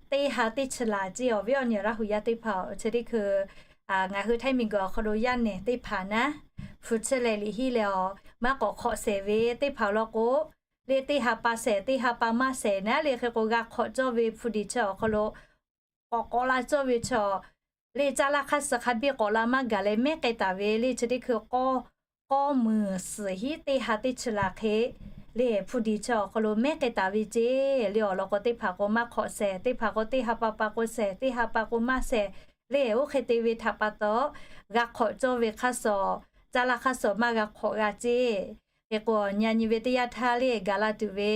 teˇ ha teˇ chi laˬ ceˇ. Awˬ viˉ awˬ nyi Laˇ hu yaˇ teˇ hpaˍ-oˬ, chi teˇ hkui ngaˬ hui Htaiˇ miˬguiˬ awˬ hk'aw lo yaˇ nehˬ teˇ hpaˍ naˉ, hpu chiˇ leh liꞈ hiˆ leh awˬ maˇ k'awꞈ hk'awꞈ shehˍ ve teˇ hpaˍ law k'o, le teˇ ha pa shehˍ, teˇ ha pa maˇ shehˍ naˉ le. Hk'e k'o, g'a hk'awꞈ cawˇ ve hpu diˍ chi awˬ hk'aw lo k'awꞈ k'awꞈ la cawˇ ve chaw le, caˇ laˇ hk'aˇ suh hk'a biˇ k'awꞈ la maˇ gaˬ leh mehˉ k'ai taˍ ve le, chi teˇ hkui k'awˇ, k'awˇ meunˍ suhˍ hiˉ teˇ ha teˇ chi laˬ hk'e le, hpu diˍ chi awˬ hk'aw lo mehˉ k'ai taˍ ve ceˇ le. Awˬ lawn k'o, teˇ hpaˍ k'o maˇ hk'awꞈ shehˍ, teˇ hpaˍ k'o teˇ ha pa pa k'o shehˍ, teˇ ha pa k'o maˇ shehˍ le. Oˇ hk'e te ve htaꞈ pa taw, g'a hk'awꞈ cawˇ ve hk'aˇ suh, caˇ laˇ hk'aˇ suh maˇ g'a hk'awꞈ g'a ceˇ. Hk'e k'o, nyi a nyi ve teˇ yanˇ htaˇ le, gaˬ la tuˬ ve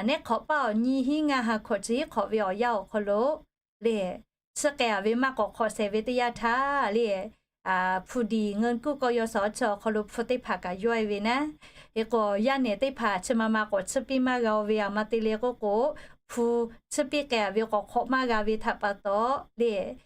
nehˉ hk'awꞈ paˇ awˬ nyiˇ hiˉ ngaˇ ha hkawꞈ chi hiˉ hk'awꞈ ve awˬ yanˇ awˬ hk'aw lo le, chiˇ k'ai a ve maˇ k'awꞈ hk'awꞈ shehˍ ve teˇ yanˇ htaˇ le, hpu diˍ เงินกู้กยศ chi awˬ hk'aw lo hpu teˇ hpaˍ kaꞈ yawˇ e ve naˉ. Hk'e k'o, yaˇ nehˬ teˇ hpaˍ chi ma ma k'awꞈ chiˇ piˇ maˇ g'a-o ve, aˬ ma te le k'oˆ k'o, hpu chiˇ piˇ k'ai a ve k'awꞈ hk'awꞈ maˇ g'a ve htaꞈ pa taw le,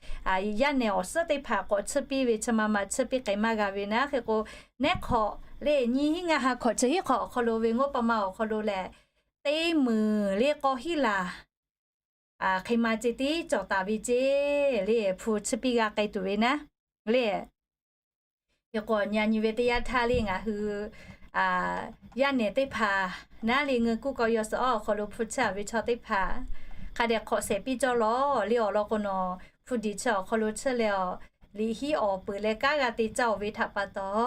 yaˇ nehˬ awˬ suhˉ teˇ hpaˍ k'awꞈ chiˇ piˇ ve chi ma ma chiˇ piˇ k'ai maˇ g'a ve naˉ. Hk'e k'o, nehˉ hk'awꞈ le nyiˇ hiˉ ngaˇ ha hkawꞈ chi hiˉ hk'awꞈ awˬ hk'aw lo ve งบประมาณ awˬ hk'aw lo lehˬ, teˇ meunˍ le k'awˇ hiˉ laˬ hk'e ma ceˇ tiˉ cawˬ taˍ ve ceˇ le, hpu chiˇ piˇ g'a k'ai tuˬ ve naˉ le. Hk'e k'o, nyi a nyi ve teˇ yanˇ htaˇ le, ngaˬ hui yaˇ nehˬ teˇ hpaˍ naˉ le เงินกู้กยศ awˬ hk'aw lo hpu chiˇ a ve chaw teˇ hpaˍ hk'a dehꞈ hk'awꞈ shehˍ piˇ cawˇ lawˬ le. Awˬ lawn k'o, nawˬ hpu diˍ chi awˬ hk'aw lo chiˇ leh awˬ liꞈ hiˉ awˬ peuˬ leh kanˉ g'a te caˇ-oˬ ve htaꞈ pa taw,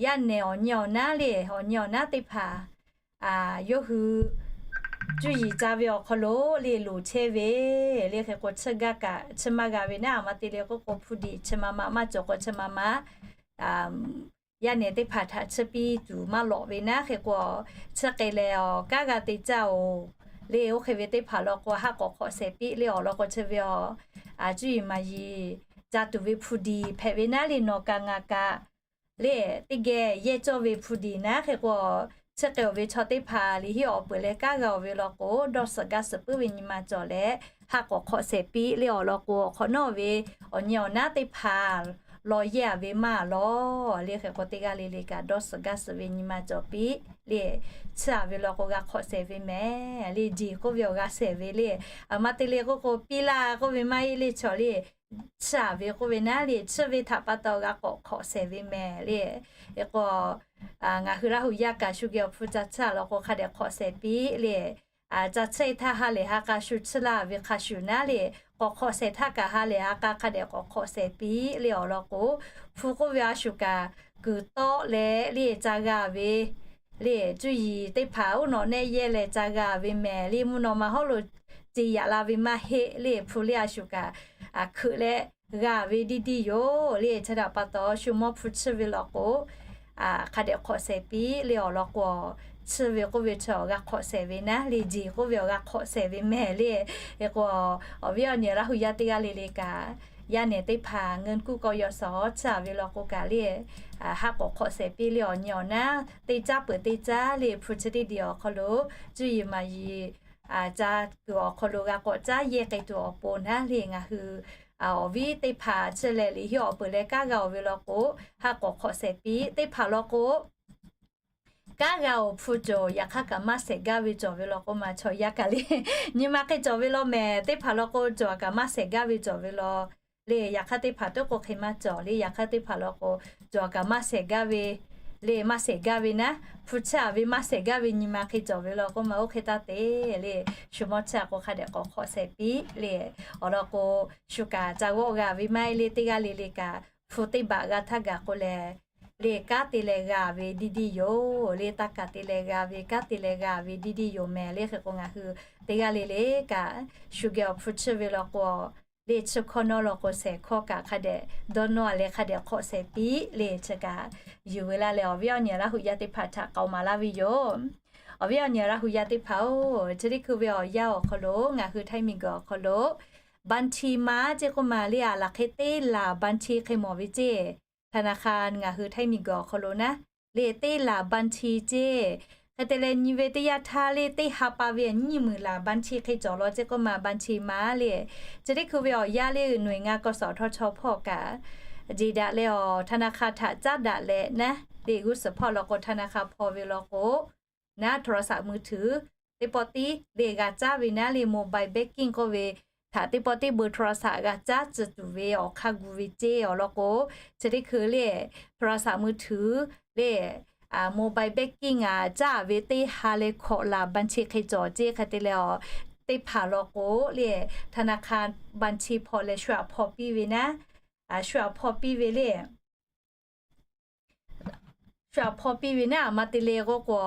yaˇ nehˬ awˬ nyi awˬ naˉ le, awˬ nyi awˬ naˉ teˇ hpaˍ yawˇ hui cuˇ yiˍ ca ve awˬ hk'aw lo le loˍ chehˇ ve le. Hk'e k'o, chiˇ gaˇ kaꞈ chiˇ maˇ g'a ve naˉ, aˬ ma te le k'oˆ k'o, hpu diˍ chi ma ma maˇ cawˬ k'o, chi ma ma yaˇ nehˬ teˇ hpaˍ htaꞈ chiˇ piˇ tuˬ maˇ lawꞈ ve naˉ. Hk'e k'o, chiˇ k'ai leh awˬ kanˉ g'a te caˇ-oˬ le. Oˇ hk'e ve teˇ hpaˍ law k'o, haˆ k'awꞈ hk'awꞈ shehˍ piˇ le. Awˬ lawn k'o, chi ve awˬ cuˇ yiˍ maˍ yiˍ ca tuˬ ve hpu diˍ hpehꞈ ve naˉ le, nawˬ kaꞈ ngaˬ kaꞈ le, teˇ geh yehˇ cawˇ ve hpu diˍ naˉ. Hk'e k'o, chiˇ k'ai-oˬ ve chaw teˇ hpaˍ liꞈ hiˉ awˬ peuˬ leh kanˉ g'a-oˬ ve law k'o, dawˇ suhˍ gaˇ suhˍ puiˉ ve nyi ma cawˬ leh, haˆ k'awꞈ hk'awꞈ shehˍ piˇ le. Awˬ lawn k'o, awˬ hk'awꞈ nawˉ ve awˬ nyi awˬ naˉ teˇ hpaˍ law yehˇ a ve maˇ lawˬ le. Hk'e k'o, teˇ g'aˇ le le kaꞈ dawˇ suhˍ gaˇ suhˍ ve nyi ma cawˬ piˇ le. Chiˇ a ve law k'o, g'a hk'awꞈ shehˍ ve mehˍ le. Jeˬ k'oˆ ve awˬ g'a shehˍ ve le. Aˬ ma te le k'oˆ k'o, piˇ laˇ k'oˆ ve maˇ heˆ le. Chaw le, chiˇ a ve k'oˆ ve naˉ le, chiˇ ve htaꞈ pa taw g'a k'awꞈ hk'awꞈ shehˍ ve mehˍ le. Hk'e k'o, ngaˬ hui Laˇ hu yaˇ kaꞈ shu geh awˬ hpu ca chiˇ a law k'o, hk'a dehꞈ hk'awꞈ shehˍ piˇ le. Ca chiˇ e htaˇ ha lehˬ ha k'a shu chiˇ laˇ ve hk'a shuˍ naˉ le, k'awꞈ hk'awꞈ shehˍ htaˇ kaꞈ ha lehˬ ha k'a hk'a dehꞈ k'awꞈ hk'awꞈ shehˍ piˇ le. Awˬ lawn k'o, hpu k'oˆ ve a shu kaꞈ kuiˬ tawˆ leh le ca g'a ve le, cuˇ yiˍ teˇ hpaˍ uˉ nawꞈ nehˆ yehˇ leh ca g'a ve mehˍ le. Mvuhˇ naw ma hawˉ lo ce yaꞈ la ve maˇ heˆ le. Hpu le a shu kaꞈ hkeuꞈ leh g'a ve diˇ diˇ yoˬ le. Chi htaꞈ pa taw, shu mawˇ hpu chiˇ ve law k'o, hk'a dehꞈ hk'awꞈ shehˍ piˇ le awˬ lawn k'o, chiˇ ve k'oˆ ve chi awˬ g'a hk'awꞈ shehˍ ve naˉ le, jeˬ k'oˆ ve awˬ g'a hk'awꞈ shehˍ ve mehˍ le. Hk'e k'o, awˬ viˉ awˬ nyi Laˇ hu yaˇ teˇ g'aˇ le le kaꞈ, yaˇ nehˬ teˇ hpaˍ เงินกู้กยศ chiˇ a ve law k'o kaꞈ le, haˆ k'awꞈ hk'awꞈ shehˍ piˇ le awˬ nyi awˬ naˉ, teˇ caˉ peuˬ teˇ caˉ le hpu chi teˇ diˬ awˬ hk'aw lo, cuˇ yiˍ maˍ yiˍ ca kuiˬ awˬ hk'aw lo g'a k'awꞈ caˉ yehˇ k'ai tuˬ awˬ pon naˉ le ngaˬ hui awˬ viˉ teˇ hpaˍ chi lehˬ liꞈ hiˆ awˬ peuˬ leh kanˉ g'a oˬ ve law k'o, haˆ k'awꞈ hk'awꞈ shehˍ piˇ. Teˇ hpaˍ law k'o, kanˉ g'a oˬ hpu cawˬ, yaꞈ hk'aˇ kaꞈ maˇ shehˍ gaˇ ve cawˬ ve law k'o, maˇ chaw yaˇ kaꞈ le, nyi ma hk'e cawˬ ve law mehˍ. Teˇ hpaˍ law k'o, cawˬ kaꞈ maˇ shehˍ gaˇ ve cawˬ ve law le. Yaꞈ hk'aˇ teˇ hpaˍ tuˉ k'o hk'e maˇ cawˬ le. Yaꞈ hk'aˇ teˇ hpaˍ law k'o, cawˬ kaꞈ maˇ shehˍ gaˇ ve le, maˇ shehˍ gaˇ ve naˉ, hpu chiˇ a ve maˇ shehˍ gaˇ ve nyi ma hk'e cawˬ ve law k'o, maˇ oˇ hk'e taˇ te le. Shu mawˇ chiˇ a k'o hk'a dehꞈ k'awꞈ hk'awꞈ shehˍ piˇ le. Awˬ lawn k'o, shu kaꞈ ca g'awˆ g'a ve maˇ heˆ le. Teˇ g'aˇ le le kaꞈ, hpu teˇ baꞈ g'a htaˇ gaˬ k'o lehˬ, le kanˉ te leh g'a ve diˇ diˇ yoˬ le. Taˇ kaˍ te leh g'a ve, kanˉ te leh g'a ve diˇ diˇ yoˬ mehˍ le. Hk'e k'o ngaˬ hui teˇ g'aˇ le le kaꞈ, shu geh awˬ hpu chiˇ ve law k'o, le chi hkawˇ nawˉ law k'o shehˍ hkawˇ kaꞈ hk'a dehꞈ dawˇ nawˇ a leh hk'a dehꞈ hk'awꞈ shehˍ piˇ le. Chi kaꞈ yuˬ ve laˇ leh awˬ viˉ awˬ nyi Laˇ hu yaˇ teˇ hpaˍ htaꞈ k'aoˍ maˍ laˇ ve yoˬ. Awˬ viˉ awˬ nyi Laˇ hu yaˇ teˇ hpaˍ-oˬ, chi teˇ hkui ve awˬ yanˇ awˬ hk'aw lo ngaˬ hui htaiˇ miˬguiˬ awˬ hk'aw lo บัญชีม้า ceˇ k'oˆ ma le, a laˬ hk'e teˇ laˬ บัญชี hk'e mawˬ ve ceˇ. ธนาคาร ngaˬ hui htaiˇ miˬguiˬ awˬ hk'aw lo naˉ, le teˇ laˬ บัญชี ceˇ. Hk'e te leh nyi ve teˇ yanˇ htaˇ le teˇ ha pa ve nyiˇ meunˍ laˬ บัญชี hk'e cawˬ law ceˇ k'oˆ ma บัญชีม้า le. Chi teˇ hkui ve awˬ yanˇ le หน่วยงาน กสทช hpawˇ kaꞈ jeˬ daꞈ leh awˬ ธนาคาร htaꞈ caˉ daꞈ leh naˉ, le g'uˇ suhˍ hpawˇ law k'o ธนาคาร hpawˇ ve law k'o, naˉ โทรศัพท์มือถือ teˇ pawˆ tiˉ le g'a caˉ ve naˉ le mobile banking k'oˆ ve htaꞈ teˇ pawˆ tiˉ เบอร์โทรศัพท์ g'a caˉ tcuh tuˬ ve awˬ hk'aˇ gu ve ceˇ. Awˬ lawn k'o, chi teˇ hkui le โทรศัพท์มือถือ le mobile banking a caˉ ve teˇ ha leh hkawꞈ laˬ บัญชี hk'e cawˬ ceˇ. Hk'e te leh awˬ teˇ hpaˍ law k'o le ธนาคาร บัญชี hpawˇ leh shu aꞈ hpawˇ piˇ ve naˉ, shu aꞈ hpawˇ piˇ ve le shu aꞈ hpawˇ piˇ ve naˉ, a ma te le k'oˆ k'o,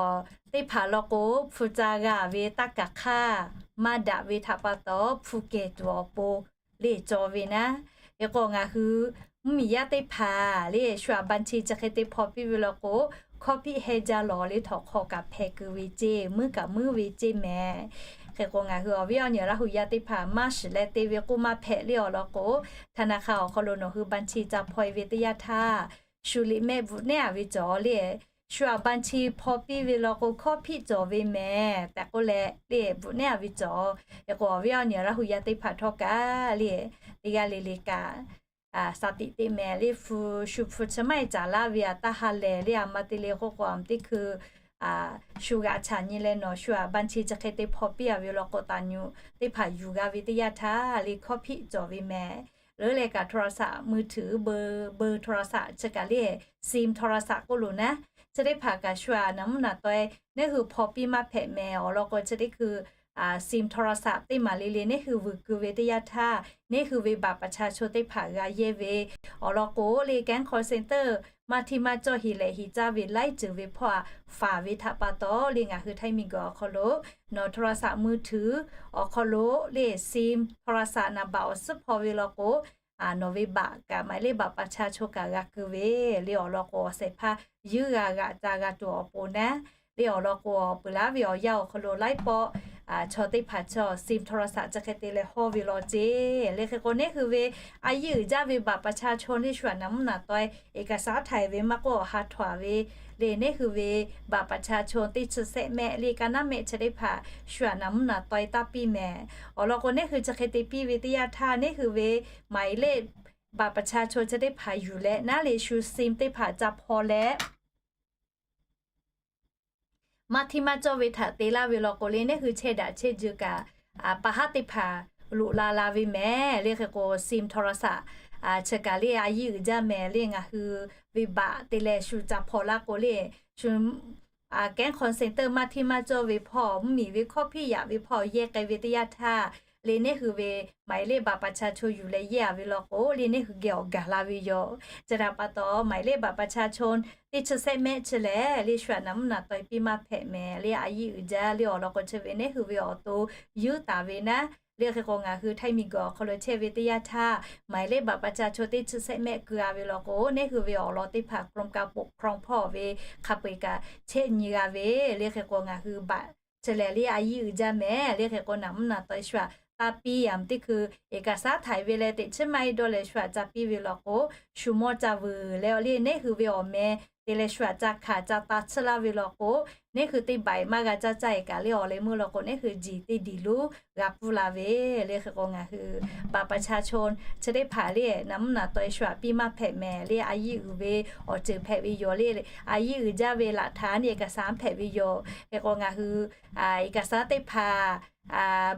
teˇ hpaˍ law k'o hpu ca g'a ve taˇ kaˍ hk'aˇ maˇ daꞈ ve htaꞈ pa taw hpu kehˬ tuˬ awˬ pon le cawˬ ve naˉ. Hk'e k'o ngaˬ hui mvuhˇmiˬ yaˇ teˇ hpaˍ le shu aꞈ บัญชี chi hk'e te hpawˇ piˇ ve law k'o, hkawˇ hpiˆ heh jaˇ lawˬ le htawnˍ hk'aw kaꞈ hpehꞈ keu ve ceˇ, muiˉ kaꞈ muiˉ ve ceˇ mehˍ. Hk'e k'o ngaˬ hui awˬ viˉ awˬ nyi Laˇ hu yaˇ teˇ hpaˍ maˇ shiˍ leh te ve k'oˆ maˇ hpehꞈ le awˬ lawn k'o, ธนาคาร awˬ hk'aw lo nawˬ hui บัญชี ca hpawˇ e ve teˇ yanˇ htaˇ, shu liꞈ mehˆ bvuhꞈ nehˉ a ve cawˬ le. Shu aꞈ บัญชี hpawˇ piˇ ve law k'o hkawˇ hpiˆ cawˬ ve mehˍ tehꞈ k'oˆ leh le bvuhꞈ nehˉ a ve cawˬ. Hk'e k'o awˬ viˉ awˬ nyi Laˇ hu yaˇ teˇ hpaˍ htawˇ kaꞈ le, teˇ g'aˇ le le kaꞈ, sa tiꞈ teˇ mehˍ le hpu shu hpu chi maˇ heˆ caˍ laˇ ve a taˇ ha lehˬ le a ma te le k'oˆ k'o a ma teˇ hkui shu g'aꞈ chaꞈ nyi leh nawˬ shu aꞈ บัญชี chi hk'e te hpawˇ piˇ a ve law k'o taˍ nyi teˇ hpaˍ yuˬ g'a ve teˇ yanˇ htaˇ le hkawˇ hpiˆ cawˬ ve mehˍ. Leuˉ leh kaꞈ โทรศัพท์มือถือ เบอร์ เบอร์โทรศัพท์ chi kaꞈ le sim โทรศัพท์ k'oˆ loˬ naˉ, chi teˇ hpaˍ kaꞈ shu aꞈ naˍ mvuhˇ naˍ taweh neˉ hui hpawˇ piˇ maˇ hpehꞈ mehˍ. Awˬ lawn k'o chi teˇ hkui sim โทรศัพท์ teˇ maˍ le le neˉ hui vuiˬ keu ve teˇ yanˇ htaˇ, neˉ hui ve บัตรประชาชน teˇ hpaˍ g'a yehˇ ve awˬ lawn k'o le แก๊ง call center maˇ htiˇ maˇ cawˇ hiˍ lehˍ hiˍ caˇ ve laiˉ ceuˬ ve hpawˇ a faˍ ve htaꞈ pa taw le ngaˬ hui htaiˇ miˬguiˬ awˬ hk'aw lo nawˬ โทรศัพท์มือถือ awˬ hk'aw lo le sim โทรศัพท์ naˍ baꞈ awˬ suhˉ hpawˇ ve law k'o, nawˬ ve บัตร kaꞈ หมายเลขบัตรประชาชน kaꞈ g'a keu ve le awˬ lawn k'o awˬ shehˍ hpaˇ yuiˉ g'a g'aꞈ ca g'a tuˬ awˬ pon naˉ, le awˬ lawn k'o awˬ peuˬ laˇ ve awˬ yanˇ awˬ hk'aw lo laiˉ pawˆ chaw teˇ hpaˍ chaw sim โทรศัพท์ chi hk'e te leh hawˇ ve law ceˇ. Le hk'e k'o neˉ hui ve a yiˇ uiˍ jaˇ ve บัตรประชาชน le shu aꞈ naˍ mvuhˇ naˍ taweh เอกสารไทย ve maˇ k'oˆ awˬ ha htawnˍ ve le neˉ hui ve บัตรประชาชน teˇ chi sehˆ mehˆ le ka naˉ mehˆ chi teˇ hpaˍ shu aꞈ naˍ mvuhˇ naˍ taweh taˇ piˇ mehˍ. Awˬ lawn k'o neˉ hui chi hk'e te piˇ ve teˇ yanˇ htaˇ neˉ hui ve หมายเลขบัตรประชาชน chi teˇ hpaˍ yuˬ leh naˉ le shu sim teˇ hpaˍ ca hpawˇ leh maˇ htiˇ maˇ cawˇ ve htaꞈ te laˇ ve law k'o le neˉ hui chehˇ daꞈ chehˇ jeu kaꞈ pa haˉ teˇ hpaˍ loꞈ la la ve mehˍ. Le hk'e k'o sim โทรศัพท์ chi kaꞈ le a yiˇ uiˍ jaˇ mehˍ le ngaˬ hui ve บัตร te leh shu ca hpawˇ laˇ k'o le shu แก๊ง call center maˇ htiˇ maˇ cawˇ ve hpawˇ mvuhˇmiˬ ve hkawˇ hpiˆ yaꞈ ve hpawˇ yehˇ k'ai ve teˇ yanˇ htaˇ le neˉ hui ve หมายเลขบัตรประชาชน yuˬ leh yehˇ a ve law k'o le neˉ hui geh awˬ gaˬ la ve yoˬ. Chi htaꞈ pa taw หมายเลขบัตรประชาชน teˇ chi sehˆ mehˆ chi lehˬ le shu aꞈ naˍ mvuhˇ naˍ taweh piˇ maˇ hpehꞈ mehˍ le a yiˇ uiˍ jaˇ le awˬ lawn k'o chi ve neˉ hui ve awˬ to yuiˉ taˍ ve naˉ Le hk'e k'o ngaˬ hui ไทย miˬguiˬ awˬ hk'aw lo chehˇ ve teˇ yanˇ htaˇ, หมายเลขบัตรประชาชน teˇ chi shehˆ mehˆ keu g'a ve law k'o, neˇ hui ve awˬ lawn teˇ hpaˍ กรมการปกครอง hpawˇ ve hk'a peu-eˬ kaꞈ chehˇ nyi g'a ve. Le hk'e k'o ngaˬ hui บัตร chi lehˬ le a yiˇ uiˍ jaˇ mehˍ. Le hk'e k'o naˍ mvuhˇ naˍ tawˆ-e shu htaꞈ ตาปี aˬ teˇ hkui เอกสาร htaꞈ ve leh teꞈ chiˉ maˇ heˆ dawˇ leh shu htaꞈ ca piˇ ve law k'o, shu mawˇ ca vuiˬ leh awˬ le neˇ hui ve awˬ meh te leh shu htaꞈ ca hkanˍ ca ta tsuhˇ laˇ ve law k'o, neˇ hui teˇ ใบ maˇ g'a caˇ caˇ-e kaꞈ le awˬ leh meuˇ law k'o, neˇ hui jeˬ teˇ diˬ lonˉ g'a pfuhˇ la ve. Le hk'e k'o ngaˬ hui บัตรประชาชน chi teˇ hpaˍ le naˍ mvuhˇ naˍ tawˆ-e shu htaꞈ piˇ maˇ hpehꞈ mehˍ. Le a yiˇ uiˍ ve awˬ ceuˬ hpehꞈ ve yoˬ le. A yiˇ uiˍ jaˇ ve หลักฐาน เอกสาร hpehꞈ ve yoˬ. Hk'e k'o ngaˬ hui เอกสาร teˇ hpaˍ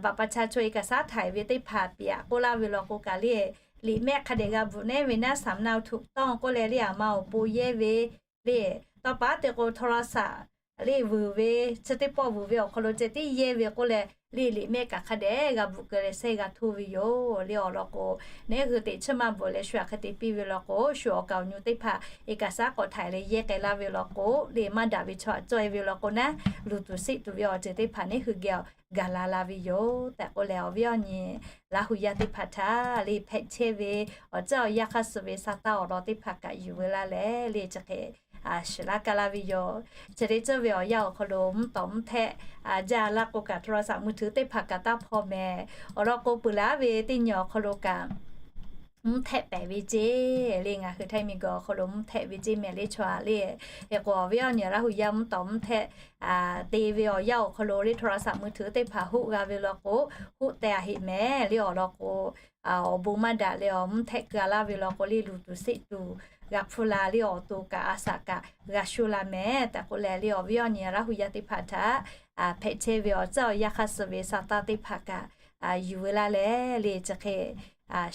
บัตรประชาชน เอกสาร htaꞈ ve teˇ hpaˍ piˍ aꞈ k'oˆ laˇ ve law k'o kaꞈ le, liꞈ mehˆ hk'a dehꞈ g'a bvuhꞈ nehˉ ve naˉ สำเนาถูกต้อง k'oˆ leh le aˬ ma awˬ pon yehˇ ve le, tawˇ paˉ te k'o โทรศัพท์ le vuiˬ ve, chi teˇ pawˆ vuiˬ ve awˬ hk'aw lo ceh tiˉ yehˇ ve k'oˆ leh le liꞈ mehˆ kaꞈ hk'a dehꞈ g'a bvuhꞈ keu leh shehˇ g'a htoˇ ve yoˬ. Le awˬ lawn k'o, neˇ hui teꞈ chiˉ maˇ bvuhꞈ leh shu htaꞈ hk'e te piˇ ve law k'o, shu awˬ kaˍ awˬ nyu teˇ hpaˍ เอกสาร k'awꞈ ถ่าย leh yehˇ k'ai laˇ ve law k'o le, maˇ daꞈ ve chaw htaꞈ cawˇ-e ve law k'o naˉ, luˬ tuˬ seˆ tuˬ ve awˬ ceuˬ teˇ hpaˍ neˇ hui geh awˬ gaˬ la la ve yoˬ tehꞈ k'oˆ leh, awˬ viˉ awˬ nyi Laˇ hu yaˇ teˇ hpaˍ htaꞈ le hpehꞈ chehˇ ve awˬ caˇ awˬ yanˇ hk'aˇ suh ve sa taˇ awˬ lawn teˇ hpaˍ kaꞈ yuˬ veu laˇ leh le chi hk'e shiˍ laˇ kaˇ laˇ ve yoˬ. Chi teˇ ceuˬ ve awˬ yanˇ awˬ hk'aw lo mvuhˇ tawˍ mvuhˇ htehˆ jaˇ laˇ k'o kaꞈ โทรศัพท์มือถือ teˇ hpaˍ kaꞈ taˇ hpaw mehˍ. Awˬ lawn k'o peuˬ laˇ ve teˇ nyi awˬ hk'aw lo kaꞈ mvuhˇ htehˆ pehˍ ve ceˇ le, ngaˬ hui ไทย miˬguiˬ awˬ hk'aw lo mvuhˇ htehˆ ve ceˇ mehˍ le chaw le. Hk'e k'o awˬ viˉ awˬ nyi Laˇ hu yaˇ mvuhˇ tawˍ mvuhˇ htehˆ te ve awˬ yanˇ awˬ hk'aw lo le โทรศัพท์มือถือ teˇ hpaˍ hoˆ g'a ve law k'o, hoˆ teh a heꞈ mehˍ le awˬ lawn k'o, awˬ bon maˇ daꞈ leh awˬ mvuhˇ htehˆ keu a laˇ ve law k'o le, luˬ tuˬ seˆ tuˬ g'a hpfuhˇ la le awˬ to kaꞈ a shaꞈ kaꞈ g'a sho la mehˍ tehꞈ k'oˆ leh le, awˬ viˉ awˬ nyi Laˇ hu yaˇ teˇ hpaˍ htaꞈ hpehꞈ chehˇ ve awˬ caˇ awˬ yanˇ hk'aˇ suh ve sa taˇ teˇ hpaˍ kaꞈ yuˬ veu laˇ leh le chi hk'e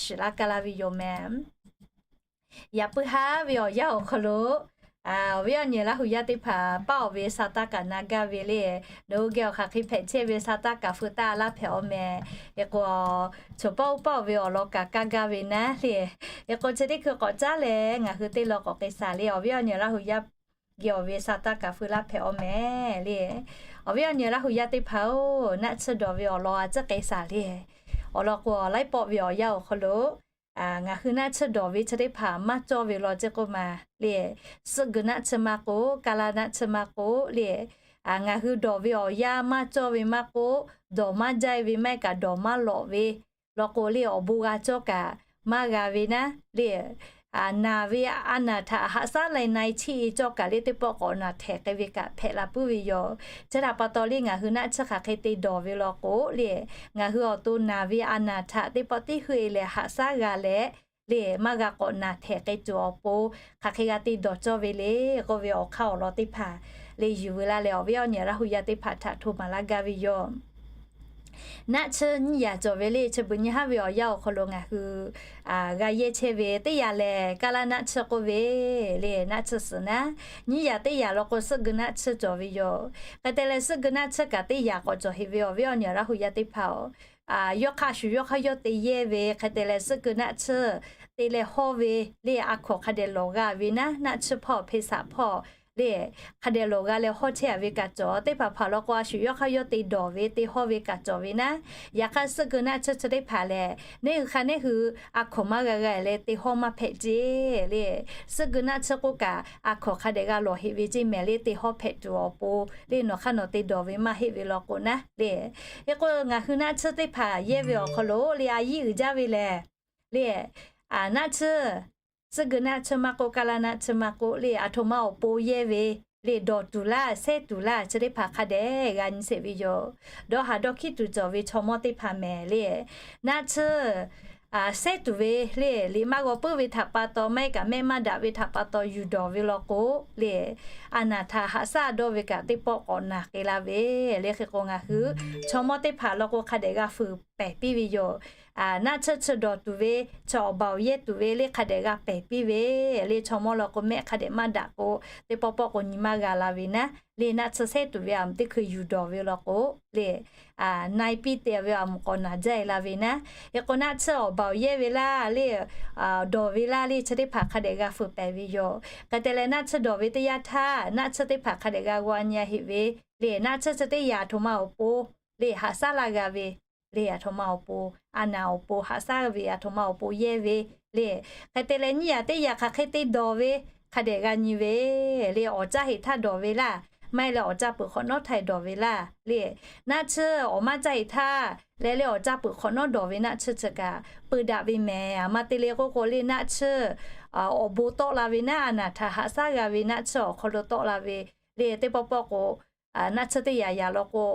shiˍ laˇ kaˇ laˇ ve yoˬ mehˍ. Yaꞈ puiˉ haˉ ve awˬ yanˇ awˬ hk'aw lo awˬ viˉ awˬ nyi Laˇ hu yaˇ teˇ hpaˍ paˇ awˬ ve sa taˇ kaꞈ na gaˇ ve le. Nawˬ hui geh awˬ hk'aˬ hk'e hpehꞈ chehˇ ve sa taˇ kaꞈ feu taˇ laˇ hpehꞈ-aw mehˍ. Hk'e k'o, choˬ paˇ oˇ paˇ awˬ ve awˬ lawn kaꞈ kaˇ gaˇ ve naˉ le. Hk'e k'o chi teˇ hkui k'awꞈ caˉ leh ngaˬ hui teˇ lawn k'awꞈ k'ai shaˍ le, awˬ viˉ awˬ nyi Laˇ hu yaˇ geh awˬ ve sa taˇ kaꞈ feu laˇ hpehꞈ-aw mehˍ le. Awˬ viˉ awˬ nyi Laˇ hu yaˇ teˇ hpaˍ-oˬ, naˆ tsuhˇ dawˬ ve awˬ lawn a tcuhˉ k'ai shaˍ le. Awˬ lawn k'o, laiˉ pawˆ ve awˬ yanˇ awˬ hk'aw lo ngaˬ hui naˆ tsuhˇ dawˬ ve chi teˇ hpaˍ maˇ cawˇ ve law ceˇ k'oˆ ma le. Suhˆ geu naˆ tsuhˇ maˇ k'oˆ, kaˇ laˇ naˆ tsuhˇ maˇ k'oˆ le, ngaˬ hui dawˬ ve awˬ yanˇ maˇ cawˇ ve maˇ k'oˆ, dawˬ maˇ jaˇ ve maˇ heˆ kaꞈ dawˬ maˇ lawꞈ ve law k'o le, awˬ bon g'a cawˇ kaꞈ maˇ g'a ve naˉ le. Naˬ ve a naˬ htaꞈ haꞈ shaˉ lai na-e chiˇ-e cawˇ kaꞈ le teˇ pawˆ k'awꞈ naˬ htehˍ k'ai ve kaꞈ hpehꞈ la puiˉ ve yoˬ. Chi htaꞈ pa taw le ngaˬ hui naˆ tsuhˇ hk'aˬ hk'e te dawˬ ve law k'o le, ngaˬ hui awˬ to naˬ ve a naˬ htaꞈ teˇ pawˆ tiˉ heuˆ-e leh haꞈ shaˉ g'a leh le, maˇ g'a k'awꞈ naˬ htehˍ k'ai tuˬ awˬ pon hk'aˬ hk'e g'a te dawˬ cawˇ ve le k'oˆ ve awˬ hk'aˇ awˬ lawn teˇ hpaˍ le yuˬ veu laˇ leh, awˬ viˉ awˬ nyi Laˇ hu yaˇ teˇ hpaˍ htaꞈ hto maˍ laˇ gaˇ ve yoˬ. Naˆ tsuhˇ nyiˇ yaꞈ cawˬ ve le, chi beuꞈ nyi haˉ ve awˬ yanˇ awˬ hk'aw lo ngaˬ hui g'a yehˇ chehˇ ve teˇ yaꞈ lehˬ, kaˇ laˇ naˆ tsuhˇ k'oˆ ve le. Naˆ tsuhˇ suhˍ naˉ, nyiˇ yaꞈ teˇ yaꞈ law k'o suhˆ geu naˆ tsuhˇ cawˬ ve yoˬ. Hk'e te leh suhˆ geu naˆ tsuhˇ kaꞈ teˇ yaꞈ k'awꞈ cawˬ heꞈ ve, awˬ viˉ awˬ nyi Laˇ hu yaˇ teˇ hpaˍ-oˬ, yawˇ hk'aˇ shuˍ yawˇ hk'aˇ yawˇ te yehˇ ve hk'e te leh suhˆ geu naˆ tsuhˇ te leh hawˇ ve le, a hkawnˍ hk'a dehꞈ lawˬ g'a ve naˉ, naˆ tsuhˇ hpawˇ เภสัช hpawˇ le, hk'a dehꞈ lawˬ g'a leh hawˇ chehˇ-a ve kaꞈ cawˬ. Teˇ hpaˍ hpaˍ law k'o a shuˍ yawˇ hk'aˇ yawˇ te dawˬ ve te hawˇ ve kaꞈ cawˬ ve naˉ. Yaꞈ hk'aˇ suhˆ geu naˆ tsuhˇ chi teˇ hpaˍ lehˬ, neˇ hui hk'a neˇ hui a hkawnˍ maˇ g'a g'a leh te hawˇ maˇ hpehꞈ ceˇ le. Suhˆ geu naˆ tsuhˇ k'oˆ kaꞈ a hkawnˍ hk'a dehꞈ g'a lawˬ heꞈ ve ceˇ mehˍ le, te hawˇ hpehꞈ tuˬ awˬ pon le, nawˬ hk'aˇ nawˬ te dawˬ ve maˇ heˆ ve law k'o naˉ le. Hk'e k'o ngaˬ hui naˆ tsuhˇ teˇ hpaˍ yehˇ ve awˬ hk'aw lo le a yiˇ uiˍ jaˇ ve lehˬ le, naˆ tsuhˇ, suhˆ geu naˆ tsuhˇ maˇ k'oˆ, kaˇ laˇ naˆ tsuhˇ maˇ k'oˆ le, aˬ htoꞈ ma awˬ pon yehˇ ve le, dawˬ tuˬ laˇ sehˉ tuˬ laˇ chi teˇ hpaˍ hk'a dehꞈ g'a nyi sheˍ ve yoˬ. Dawˇ haˍ dawˇ hkiˉ tuˬ cawˬ ve chaw mawˇ teˇ hpaˍ mehˍ le, naˆ tsuhˇ sehˉ tuˬ ve le, liꞈ maˇ g'aw puiˉ ve htaꞈ pa taw maˇ heˆ kaꞈ mehˆ maˇ daꞈ ve htaꞈ pa taw yuˬ dawˬ ve law k'o le, a naˬ htaꞈ haꞈ shaˉ dawˇ ve kaꞈ teˇ pawˆ k'awꞈ naˬ k'ai la ve le. Hk'e k'o ngaˬ hui chaw mawˇ teˇ hpaˍ law k'o hk'a dehꞈ g'a fuiˍ pehˍ piˇ ve yoˬ. Naˆ tsuhˇ chi dawˬ tuˬ ve, chi awˬ baˬ awˬ yehˇ tuˬ ve le hk'a dehꞈ g'a pehˍ piˇ ve le. Chaw mawˇ law k'o mehˆ hk'a dehꞈ maˇ daꞈ k'o, teˇ pawˆ pawˆ k'o nyi maˇ g'a la ve naˉ le, naˆ tsuhˇ sehˉ tuˬ ve aˬ mvuhˬ teˇ hkui yuˬ dawˬ ve law k'o le, na-e piˇ te ve aˬ mvuhˬ k'awꞈ naˬ jaˇ-e la ve naˉ. Hk'e k'o naˆ tsuhˇ awˬ baˬ awˬ yehˇ ve laˇ le, dawˬ ve laˇ le, chi teˇ hpaˍ hk'a dehꞈ g'a fuiˍ pehˍ ve yoˬ. Hk'e te leh naˆ tsuhˇ dawˬ ve teˇ yanˇ htaˇ naˆ tsuhˇ teˇ hpaˍ hk'a dehꞈ g'a g'aw nyi-a heꞈ ve le, naˆ tsuhˇ chi teˇ yaꞈ aˬ htoꞈ ma awˬ pon le haꞈ shaˉ laˇ g'a ve le, aˬ htoꞈ ma awˬ pon, a naˍ awˬ pon haꞈ shaˉ ve, aˬ htoꞈ ma awˬ pon yehˇ ve le. Hk'e te leh nyiˇ yaꞈ teˇ yaꞈ hk'aˬ hk'e te dawˬ ve hk'a dehꞈ g'a nyi ve le. Awˬ caˇ heˍ htaˇ dawˬ ve laˇ, maˇ heˆ leh awˬ caˇ peuˬ hk'awꞈ nawˉ htaˇ dawˬ ve laˇ le. Naˆ tsuhˇ awˬ maˇ caˇ heˍ htaˇ leh le awˬ caˇ peuˬ hk'awꞈ nawˉ dawˬ ve naˆ tsuhˇ chi kaꞈ peu daꞈ ve mehˍ. Aˬ ma te le k'oˆ k'o le naˆ tsuhˇ awˬ bon tawˆ la ve naˉ, a naˍ htaꞈ haꞈ shaˉ g'a ve naˆ tsuhˇ awˬ hk'aw lo tawˆ la ve le. Teˇ pawˆ pawˆ k'o, naˆ tsuhˇ teˇ yaꞈ yaꞈ law k'o,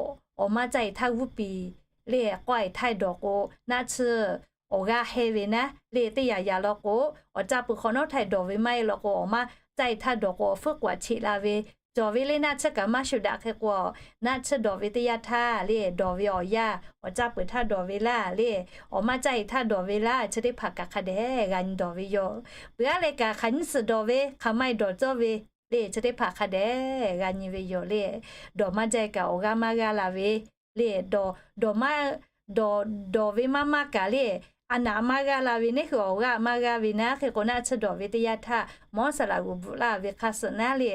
awˬ maˇ caˇ heˍ htaˇ g'uˇ piˍ le k'awˇ heˍ htaˇ dawˬ k'o, naˆ tsuhˇ awˬ g'aˇ heh ve naˉ le. Teˇ yaꞈ yaꞈ law k'o, awˬ caˇ peuˬ hk'awꞈ nawˉ htaˇ dawˬ ve maˇ heˆ law k'o, awˬ maˇ caˇ heˍ htaˇ dawˬ k'o, awˬ hpfuhˇ k'oˍ aꞈ cheꞈ la ve cawˬ ve le. Naˆ tsuhˇ kaꞈ maˇ shuˍ daꞈ hk'e k'o, naˆ tsuhˇ dawˬ ve teˇ yanˇ htaˇ le dawˬ ve awˬ yanˇ, awˬ caˇ peuˬ htaˇ dawˬ ve laˇ le, awˬ maˇ caˇ heˍ htaˇ dawˬ ve laˇ, chi teˇ hpaˍ kaꞈ hk'a dehꞈ g'a nyi dawˬ ve yoˬ. Peuˬ aˉ leh kaꞈ hk'aˬ nyiˇ suhˍ dawˬ ve, hk'aˬ maˇ heˆ dawˬ cawˇ ve le, chi teˇ hpaˍ hk'a dehꞈ g'a nyi ve yoˬ le. Dawˬ maˇ jaˇ kaꞈ awˬ g'aˇ maˇ g'aˇ la ve le, dawˬ, dawˬ maˇ, dawˬ, dawˬ ve maˇ maˇ kaꞈ le, a naˍ maˇ g'aˇ la ve, neˇ hui awˬ g'aˇ maˇ g'aˇ ve naˉ. Hk'e k'o naˆ tsuhˇ dawˬ ve teˇ yanˇ htaˇ mawˇ saˍ laꞈ g'uˬ bvuhꞈ laˇ ve hk'a suhˍ naˉ le,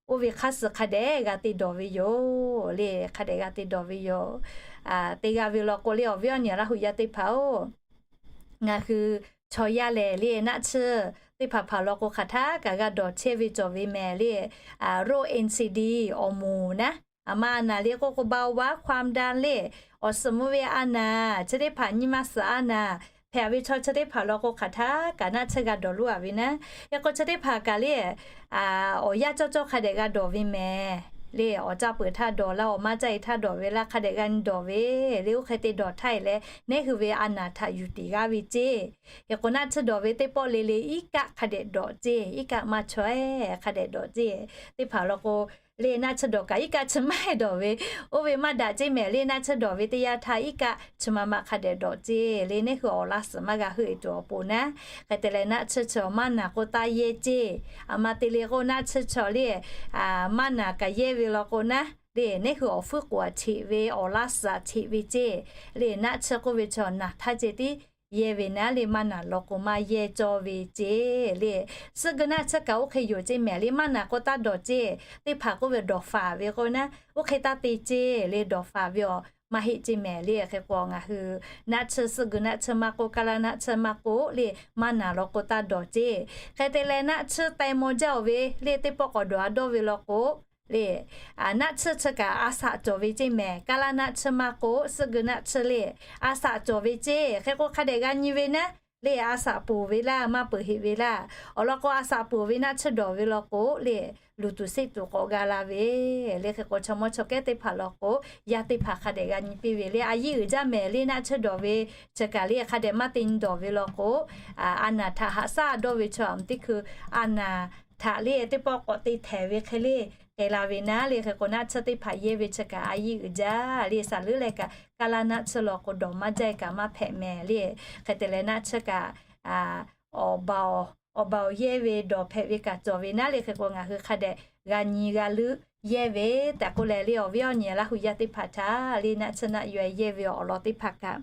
oˇ ve hk'a suhˍ hk'a dehꞈ g'a te dawˬ ve yoˬ le. Hk'a dehꞈ g'a te dawˬ ve yoˬ. Te g'a ve law k'o le, awˬ viˉ awˬ nyi Laˇ huˍ yaˇ teˇ hpaˍ-oˬ, ngaˬ hui chaw yaˇ lehˬ le naˆ tsuhˇ teˇ hpaˍ hpaˍ law k'o hk'aˬ htaˇ kaꞈ g'a dawˬ chehˇ ve cawˬ ve mehˍ le. โรค เอ็น ซี ดี awˬ moˍ naˉ, aˬ ma a naˍ le k'oˆ k'o เบาหวาน ความดัน le, awˬ suhˍ mvuh ve a naˍ, chi teˇ hpaˍ nyi ma suhˍ a naˍ hpehꞈ ve chaw chi teˇ hpaˍ law k'o hk'aˬ htaˇ kaꞈ naˆ tsuhˇ g'a dawˬ loˇ a ve naˉ. Hk'e k'o chi teˇ hpaˍ kaꞈ le, awˬ yanˇ cawˇ cawˇ hk'a dehꞈ g'a dawˬ ve mehˍ le. Awˬ caˇ peuˬ htaˇ dawˬ laˇ, awˬ maˇ caˇ heˍ htaˇ dawˬ ve laˇ, hk'a dehꞈ g'a nyi dawˬ ve le. Oˇ hk'e te dawˬ htaˇ e leh neˇ hui ve a naˍ htaꞈ yuˬ tiˍ g'aˇ ve ceˇ. Hk'e k'o naˆ tsuhˇ dawˬ ve teˇ pawˆ le le iˉ kaˆ hk'a dehꞈ dawˬ ceˇ, iˉ kaˆ maˇ chaweh hk'a dehꞈ dawˬ ceˇ. Teˇ hpaˍ law k'o le naˆ tsuhˇ dawˬ kaꞈ iˉ kaˆ chi maˇ heˆ dawˬ ve, oˇ ve maˇ daꞈ ceˇ mehˍ le. Naˆ tsuhˇ dawˬ ve teˇ yanˇ htaˇ iˉ kaˆ chi ma ma hk'a dehꞈ dawˬ ceˇ le. Neˇ hui awˬ laˇ suhˍ maˇ g'a heuˆ e tuˬ awˬ pon naˉ. Hk'e te leh naˆ tsuhˇ chi awˬ maˇ naˍ k'o taˇ yehˇ ceˇ. Aˬ ma te le k'o naˆ tsuhˇ chi le maˇ naˍ kaꞈ yehˇ ve law k'o naˉ le, neˇ hui awˬ hpfuhˇ k'oˍ aꞈ cheꞈ ve, awˬ laˇ suhˍ aꞈ cheꞈ ve ceˇ le. Naˆ tsuhˇ k'oˆ ve chi awˬ naˍ htaˇ ceh tiˉ yehˇ ve naˉ le, maˇ naˍ law k'o maˇ yehˇ cawˇ ve ceˇ le. Suhˆ guiˬ naˆ tsuhˇ kaꞈ oˇ hk'e yoˬ ceˇ mehˍ le. Maˇ naˍ k'o taˇ dawˬ ceˇ. Teˇ hpaˍ k'oˆ ve dawˬ faˍ ve k'o naˉ, oˇ hk'e taˇ te ceˇ le. Dawˬ faˍ ve awˬ maˇ heˆ ceˇ mehˍ le. Hk'e k'o ngaˬ hui naˆ tsuhˇ, suhˆ guiˬ naˆ tsuhˇ maˇ k'oˆ, kaˇ laˇ naˆ tsuhˇ maˇ k'oˆ le, maˇ naˍ law k'o taˇ dawˬ ceˇ. Hk'e te leh naˆ tsuhˇ teh maw jaˇ-oˬ ve le, teˇ pawˆ k'awꞈ dawˬ a dawˇ ve law k'o le, naˆ tsuhˇ chi kaꞈ a shaꞈ cawˬ ve ceˇ mehˍ. Kaˇ laˇ naˆ tsuhˇ maˇ k'oˆ, suhˆ guiˬ naˆ tsuhˇ le a shaꞈ cawˬ ve ceˇ. Hk'e k'o hk'a dehꞈ g'a nyi ve naˉ le, a shaꞈ ponˬ ve laˇ, maˇ peuˬ heꞈ ve laˇ. Awˬ lawn k'o a shaꞈ ponˬ ve naˆ tsuhˇ dawˬ ve law k'o le, luˬ tuˬ seˆ tuˬ k'awꞈ g'a la ve le. Hk'e k'o chaw mawˇ chaw kehˉ teˇ hpaˍ law k'o, yaˇ teˇ hpaˍ hk'a dehꞈ g'a nyi piˇ ve le. A yiˇ uiˍ jaˇ mehˍ le, naˆ tsuhˇ dawˬ ve chi kaꞈ le hk'a dehꞈ maˇ te nyi dawˬ ve law k'o, a naˍ htaꞈ haꞈ shaˉ dawˇ ve chaw aˬ ma teˇ hkui a naˍ htaꞈ le teˇ pawˆ k'awꞈ te htehˍ ve hk'e le k'ai la ve naˉ le. Hk'e k'o naˆ tsuhˇ teˇ hpaˍ yehˇ ve chi kaꞈ a yiˇ uiˍ jaˇ le. Saˍ leuˉ leh kaꞈ kaˇ laˇ naˆ tsuhˇ law k'o dawˬ maˇ jaˇ kaꞈ maˇ hpehꞈ mehˍ le. Hk'e te leh naˆ tsuhˇ kaꞈ awˬ baˬ awˬ yehˇ ve dawˬ hpehꞈ ve kaꞈ cawˬ ve naˉ le. Hk'e k'o ngaˬ hui hk'a dehꞈ g'a nyi g'a leuˆ yehˇ ve tehꞈ k'oˆ leh le, awˬ viˉ awˬ nyi Laˇ huˍ yaˇ teˇ hpaˍ htaꞈ le naˆ tsuhˇ naˆ yaw yehˇ ve awˬ lawn teˇ hpaˍ kaꞈ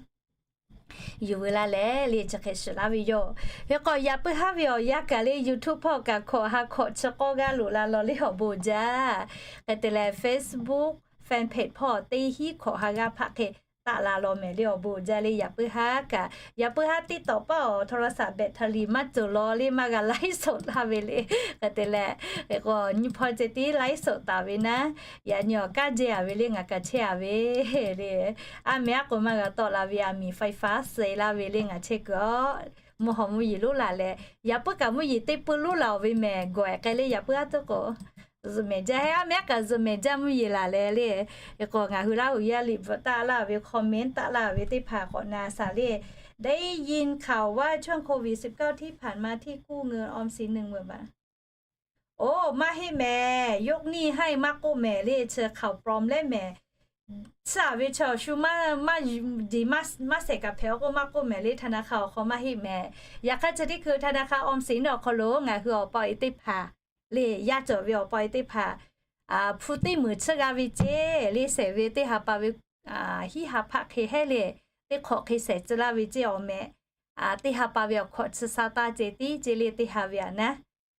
yuˬ veu laˇ leh le chi hk'e shiˍ laˇ ve yoˬ. Hk'e k'o yaꞈ puiˉ haˉ ve awˬ yanˇ kaꞈ le YouTube hpawˇ kaꞈ hkawꞈ ha hkawꞈ chi k'awˇ g'aˇ loꞈ la law le awˬ bon jaˇ. Hk'e te leh Facebook fan page hpawˇ teˇ hinˉ hkawꞈ ha g'aˇ hpaˆ hk'e taˆ la law mehˍ le awˬ bon jaˇ le. Yaꞈ puiˉ haˉ kaꞈ, yaꞈ puiˉ haˉ TikTok paˇ awˬ โทรศัพท์ แบตเตอรี่ maˇ cawˬ law le maˇ g'a ไลฟ์สด laˇ ve le. Hk'e te leh hk'e k'o nyi hpawˇ ceh tiˉ ไลฟ์สด taˍ ve naˉ, yaꞈ nyi awˬ kanˉ jehˇ a ve le ngaˬ kaꞈ chehˇ a ve le. A mehˍ aˉ k'o maˇ g'a tawˆ la ve a miˍ ไฟฟ้า suh e laˇ ve le ngaˬ chehˇ kuiˬ a. Mvuhˇ hawˬ mvuhˇ yeˬ loˉ laˬ leh, yaꞈ puiˉ kaꞈ mvuhˇ yeˬ teˇ peuˬ loˉ laˬ-oˬ ve mehˍ gawˬ ehˍ k'ai le. Yaꞈ puiˉ haˉ tuˉ k'o zuhꞈ mehˍ jaˇ heˆ. A mehˍ aˉ kaꞈ zuhꞈ mehˍ jaˇ mvuhˇ yeˬ laˬ leh le. Hk'e k'o ngaˬ hui Laˇ huˍ yaˇ liꞈ bvuhꞈ taˆ laˇ ve, comment taˆ laˇ ve teˇ hpaˍ k'awꞈ na shaˍ le. ได้ยินข่าวว่าช่วงโควิดสิบเก้า ที่ผ่านมาที่กู้เงินออมสินหนึ่งหมื่นบาท Oˬ, maˇ heˆ mehˍ, ยกหนี้ให้ maˇ k'oˆ mehˍ le, chi ข่าวปลอม leh mehˍ. Tsuhˇ a ve chaw shu maˇ, maˇ, maˇ shehˍ kaꞈ hpehꞈ-o k'oˆ maˇ k'oˆ mehˍ le, ธนาคาร awˬ hk'aw maˇ heˆ mehˍ. Yaꞈ hk'aˇ chi teˇ hkui ธนาคารออมสิน awˬ hk'aw lo ngaˬ hui awˬ pa awˬ e teˇ hpaˍ le, yaˇ cawˬ ve awˬ pa awˬ e teˇ hpaˍ hpu teˇ meunˍ tsuhˇ g'a ve ceˇ le, shehˍ ve teˇ ha pa ve hiˉ ha hpaˆ hk'e hehˉ le, teˇ hk'awꞈ hk'e shehˍ tcuh laˇ ve ceˇ awˬ mehˍ. Teˇ ha pa ve awˬ hkawꞈ tsuhˇ sha taˇ ceh tiˉ ceˇ le, teˇ ha ve aꞈ naˉ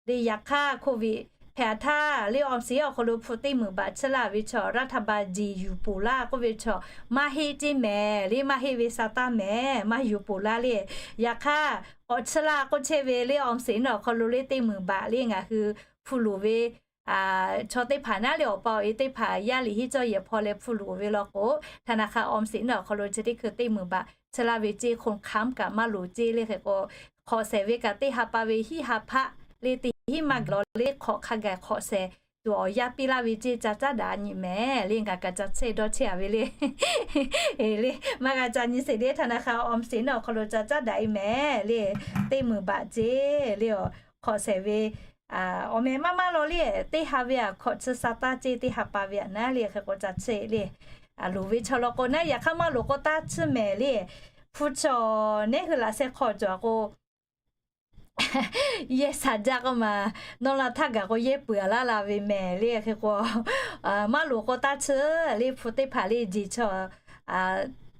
le. Yaꞈ hk'aˇ โควิด แพร่ระบาด hpehꞈ htaˇ le, ออมสิน awˬ hk'aw lo hpu teˇ meunˍ baꞈ chiˇ laˇ ve chaw, รัฐบาล jiˬ yuˬ poˬ laˇ k'oˆ ve chaw, maˇ heˆ ceˇ mehˍ le, maˇ heˆ ve sa taˇ mehˍ, maˇ yuˬ poˬ laˇ le. Yaꞈ hk'aˇ k'awꞈ chiˇ laˇ k'oˆ chehˇ ve le, ออมสิน awˬ hk'aw lo le teˇ meunˍ baꞈ le ngaˬ hui hpu loˍ ve chaw teˇ hpaˍ naˉ le, awˬ pa awˬ e teˇ hpaˍ yaˇ liꞈ hiˉ cawˇ yehˬ hpaw leh hpu loˍ ve law k'o, ธนาคาร ออมสิน awˬ hk'aw lo chi teˇ hkui teˇ meunˍ baꞈ chiˇ laˇ ve ceˇ, คนค้ำ kaꞈ maˇ loˍ ceˇ le. Hk'e k'o, hk'awꞈ shehˍ ve kaꞈ teˇ ha pa ve hiˉ ha hpaˆ le, teˇ hinˉ maˇ gaˬ law le, hk'awꞈ hk'a gaˬ hk'awꞈ shehˍ tuˬ awˬ yanˇ piˇ laˇ ve ceˇ, ca caˉ daꞈ nyi mehˍ le. Ngaˬ kaꞈ ca chehˇ dawˇ chehˇ a ve le. E le, maˇ g'a ca nyi sheˍ le, ธนาคาร ออมสิน awˬ hk'aw lo ca caˉ daꞈ e mehˍ le. Teˇ meunˍ baꞈ ceˇ le, hk'awꞈ shehˍ ve awˬ meh maˇ maˇ law le, teˇ ha ve aꞈ hk'awꞈ chi sa taˇ ceˇ, teˇ ha pa ve aꞈ naˉ le. Hk'e k'o ca chehˇ le, loˍ ve chaw law k'o naˉ, yaꞈ hk'aˇ maˇ loˍ k'o taˇ chiˇ mehˍ le. Hpu chaw neˉ hui laꞈ sheh hk'aw cawˬ a k'o, yehˇ sha jaˇ k'oˆ ma, nawˇ la htaˇ gaˬ k'o yehˇ peuˬ a laˇ la ve mehˍ le. Hk'e k'o, maˇ loˍ k'o taˇ chiˇ le. Hpu teˇ hpaˍ le jeˬ chaw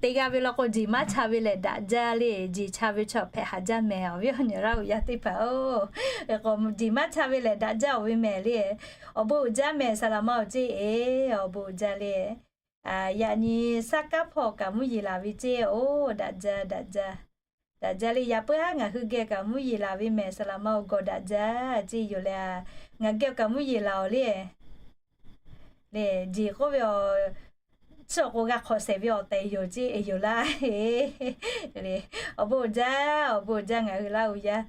teˇ g'aˇ ve law k'o, jeˬ maˇ cha ve lehˬ daꞈ jaˇ le. Jeˬ cha ve chaw hpehꞈ haˍ jaˇ mehˍ, awˬ viˉ awˬ nyi Laˇ huˍ yaˇ teˇ hpaˍ-oˬ. Hk'e k'o jeˬ maˇ cha ve lehˬ daꞈ jaˇ oˬ ve mehˍ le. Awˬ bon uiˍ jaˇ mehˍ, saˍ laˍ ma awˬ ceˇ e, awˬ bon uiˍ jaˇ le. Yaꞈ nyi saˉ kaˉ hpawˇ kaꞈ mvuhˇ yeˬ laˬ ve ceˇ, oˬ daꞈ jaˇ, daꞈ jaˇ. Daꞈ jaˇ le, yaꞈ puiˉ haˉ ngaˬ hui geh kaꞈ mvuhˇ yeˬ laˬ ve mehˍ, saˍ laˍ ma awˬ gawˬ daꞈ jaˇ ceˇ yoˬ le. Ngaˬ geh kaꞈ mvuhˇ yeˬ laˬ oˬ le. Le, jeˬ k'oˆ ve aˬ, chi awˬ k'o g'a hk'awꞈ shehˍ ve awˬ tehˬ yoˬ ceˇ e yoˬ laˇ. Awˬ bon uiˍ jaˇ, awˬ bon uiˍ jaˇ ngaˬ hui Laˇ huˍ yaˇ.